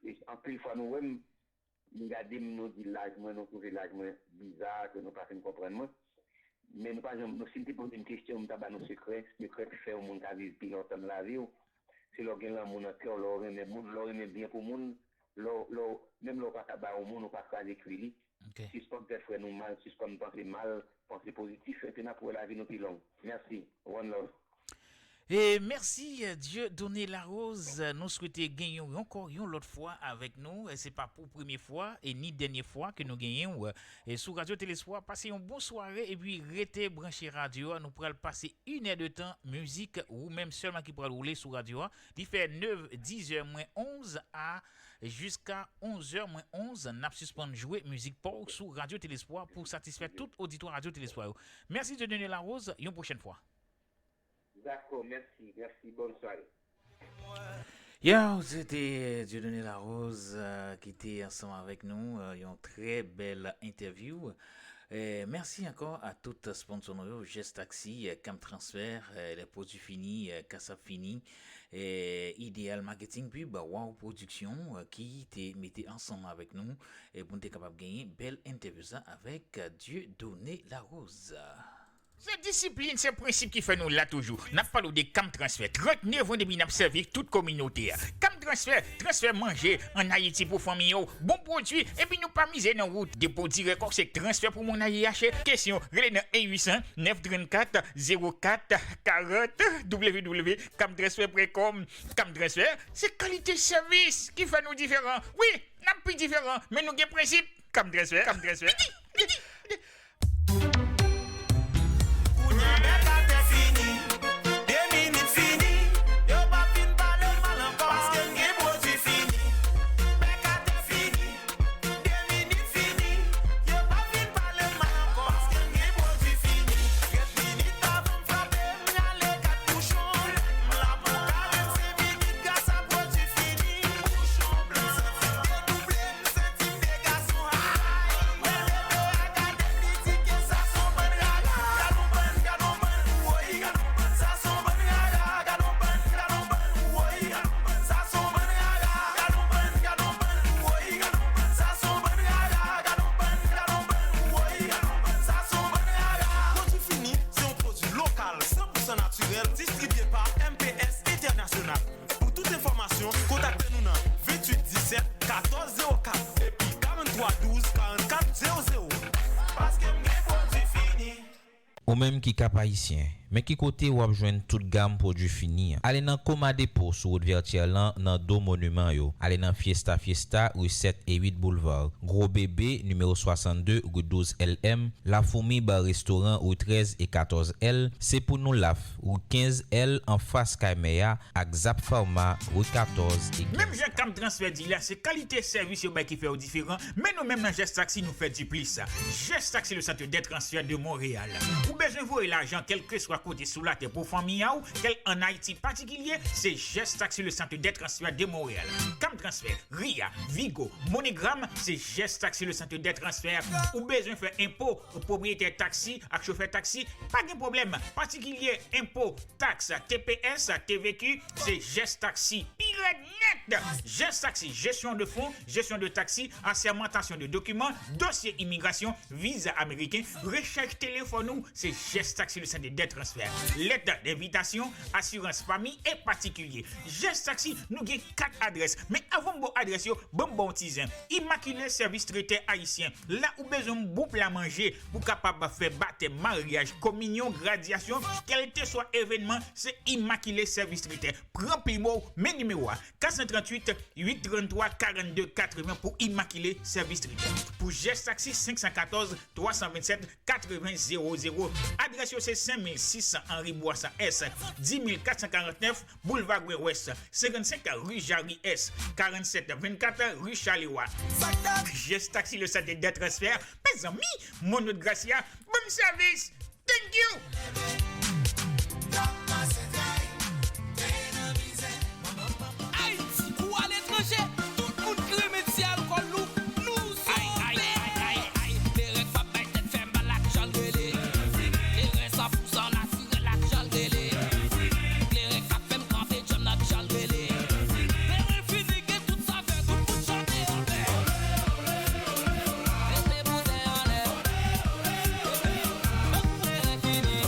e anpil fwa nou wè m, nou gade m, nou di laj mwen, nou twouve laj mwen biza, ke nou pa fin konprann mwen. Men nou pa janm, nou, si n te poze m kesyon, m ta ba nou sekrè, sekrè ki fè yon moun ka viv pi lontan nan lavi w. Se lè w gen lanmou nan kè w, lè w renmen moun, lè w renmen byen pou moun, lè w, lè w, menm lè w pa ka ba yon moun, ou pa kraze kwi li. Sispann fè frè nou mal, sispann panse mal, panse pozitif, epi n ap wè lavi nou pi long. Mèsi. One love. E mèsi, Dieudonné Larose. Nou swete genyen w ankò yon lòt fwa avèk nou. E se pa pou premye fwa e ni dènye fwa ke nou genyen w, e sou Radyo Telespwa. Pase yon bon sware epi rete branche radyo a. Nou pral pase inè de tan mizik ou menm sèlman ki pral woule sou radyo a. Li fè nèf, diz è mwen onz a jiska onz è mwen onz, n ap sispann jwe mizik pa w sou Radyo Telespwa pou satisfè tout oditwa Radyo Telespwa yo. Mèsi Dieudonné Larose, yon pwochèn fwa. Dakò, mèsi, mèsi, bòn sware. Yo, se te Dieudonné Larose, euh, ki te ansanm avèk nou, euh, yon trè bèl entèvyou. Eh, mèsi ankò a tout sponsò nou yo, Jès Taxi, eh, Cam Transfert, eh, les produits finis, eh, Kasap Fini, eh, Idéal Marketing Pub, Wow Production, eh, ki te mete ansanm avèk nou, eh, pou n te kapab genyen bèl entèvyou sa avèk, eh, Dieudonné Larose. Se disiplin, se prensip ki fè nou la toujou. N ap pale w de Cam Transfert. Tranntenevan depi n ap sèvi tout kominote a. Cam Transfert, transfè manje ann Ayiti pou fanmi yo. Bon pwodui, epi nou pa mize nan wout. Depo dirèk ou se transfè pou moun A Y H. Kesyon, rele nan en uit san, nèf trannkat, zewo kat, karant, w w w pwen cam transfè pwen kòm. Cam Transfert, se kalite sèvis ki fè nou diferan. Wi, n ap pi diferan, men nou gen prensip. Cam Transfert, Cam Transfert. Kounye a bèk atè fini, de minit fini, yo p ap vin pale m mal ankò paske m gen pwodui fini. Bèk atè fini, de minit fini, yo p ap vin pale m mal ankò paske m gen pwodui fini. Trant minit avan m frape, m rale kat bouchon, m la pou karannsenk minit gras a pwodui fini. Bouchon blan, santi m dedouble, m santi m de gason. Ay, mwen bebe a gade m, li di ke sa s on bann rara. Gad on bann, gad on bann, woy, gad on bann, sa s on bann rara. Gad on bann, gad on bann, woy, gad on bann, sa s on bann rara. Gad on bann, gad on bann, woy, gad on bann, sa s on bann rara. Gad on bann, gad on bann, woy, gad on bann, sa s on bann rara. Pwodui fini, se yon pwodui lokal, san pou san natirèl, distribye pa M P S International. Pou tout enfòmasyon, kontakte nou nan venntuit disèt, katòz zewo kat epi karanntwa douz, karannkat zewo zewo. Paske m gen pwodui fini. Ou menm ki Kap Ayisyen, men ki kote w ap jwenn tout gam pwodui fini an? Ale nan Koma Depo sou wout Vètyè lan, nan do moniman yo. Ale nan Fiesta Fiesta, ri sèt e uit Boulevard. Gwo Bebe, nimewo swasannde, ri douz L M. Lafoumi Bar Restoran, ri trèz e katòz L. Se pou nou Laf, ri kenz L, anfas kay mè a, ak Zap Pharma, ri katòz e kenz. Menm jan Cam Transfert di la, se kalite sèvis yo bay ki fè yo diferan, men nou menm nan Jès Taxi, nou fè di plis. Jès Taxi, le centre de transfert de Montréal. Ou bezwen voye lajan kèlkeswa kote sou latè pou fanmi a w, kèl ann Ayiti patikilye, se Jès Taxi, le centre de transfert de Montréal. Cam Transfert, Ria, Vigo, MoneyGram, se Jès Taxi, le centre de transfert. Ou bezwen fè enpo, pwopriyetè taksi ak chofè taksi, pa gen pwoblèm. Patikilye, enpo, taks, T P S, T V Q, se Jès Taxi. Pi rèd nèt! Jès Taxi, gestion de fonds, gestion de taxi, asèmantasyon de dokiman, dosye imigrasyon, viza ameriken, rechèch telefòn ou, se Jès Taxi, le centre de transfert. Lèt denvitasyon, asirans fanmi e patikilye. Jès Taxi, nou gen kat adrès. Men avan m ba w adrès yo, ban m ba w ti zen. Immaculée Service Traiteur Haïtien. La ou bezwen yon bon pla manje pou kapab fè batèm, maryaj, kominyon, gradyasyon, kèlkeswa evènman, se Immaculée Service Traiteur. Pran plim ou, men nimewo a, kat san tranntuit, uit tranntwa, karannde, katreven pou Immaculée Service Traiteur. Pou Jès Taxi, senk san katòz, twa san vennsèt, katreven zewo zewo. Adrès yo se senk mil sis san Henri Bourassa Est, dis mil kat san karannèf Boulevard Gwen Wès, senkannsenk ri Jarry Est, karannsèt vennkat ri Chalewa. Jès Taxi, le centre de transfert. Mezanmi, Mono de Gracia, ban m sèvis. Thank you. Ayiti kou aletranje, tout moun ki renmen ti alkòl nou, nou sove. Klerès ap bay tèt fè mal ak jan l rele. Klerès san pou san natirèl ak jan l rele. Klerès ap fè m kanpe djanm nan jan l rele. Kleren fini gen tout savè, tout moun chante anlè. Mete bouzen anlè. Kleren fini.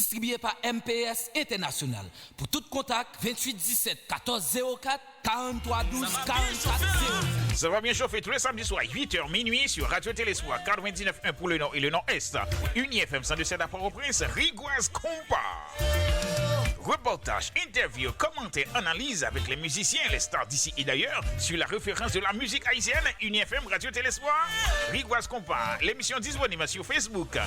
Distribué par M P S International. Pour tout contact, vingt-huit dix-sept quatorze zéro quatre, quarante-trois douze, quarante-quatre zéro. Ça va bien chauffer tous les samedis soirs, huit heures minuit, sur Radio Téléspoir quatre-vingt-dix-neuf un pour le Nord et le Nord-Est. Uni F M cent deux sept à Port-au-Prince, Rigwaz Kompa. Reportages, interviews, commentaires, analyses avec les musiciens, les stars d'ici et d'ailleurs, sur la référence de la musique haïtienne, Uni F M Radio Téléspoir, Rigwaz Kompa. L'émission disponible sur Facebook,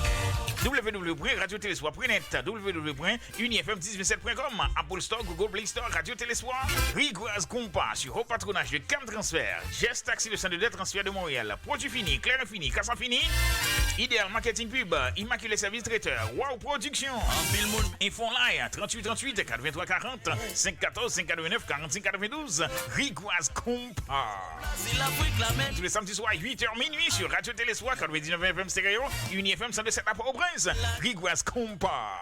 w w w point radio téléspoir point net, w w w point uni f m dix-huit sept point com, Apple Store, Google Play Store, Radio Téléspoir, Rigwaz Kompa, sur haut patronage de Cam Transfert, Jess Taxi, le centre de transfert de Montréal, Produit Fini, Claire Fini, Casa Fini, Idéal Marketing Pub, Immaculé Service Traiteur, Wow Production, Info Line, trente-huit trente-huit quatre-vingt-trois quarante, cinq quatorze cinq quatre-vingt-neuf quarante-cinq quatre-vingt-douze, Rigwaz Kompa. Tous les samedis soirs, huit heures minuit, sur Radio Téléspoir, quatre-vingt-dix-neuf F M Stéréo, Uni F M cent deux sept à Port-au-Prince, Rigwaz Kompa.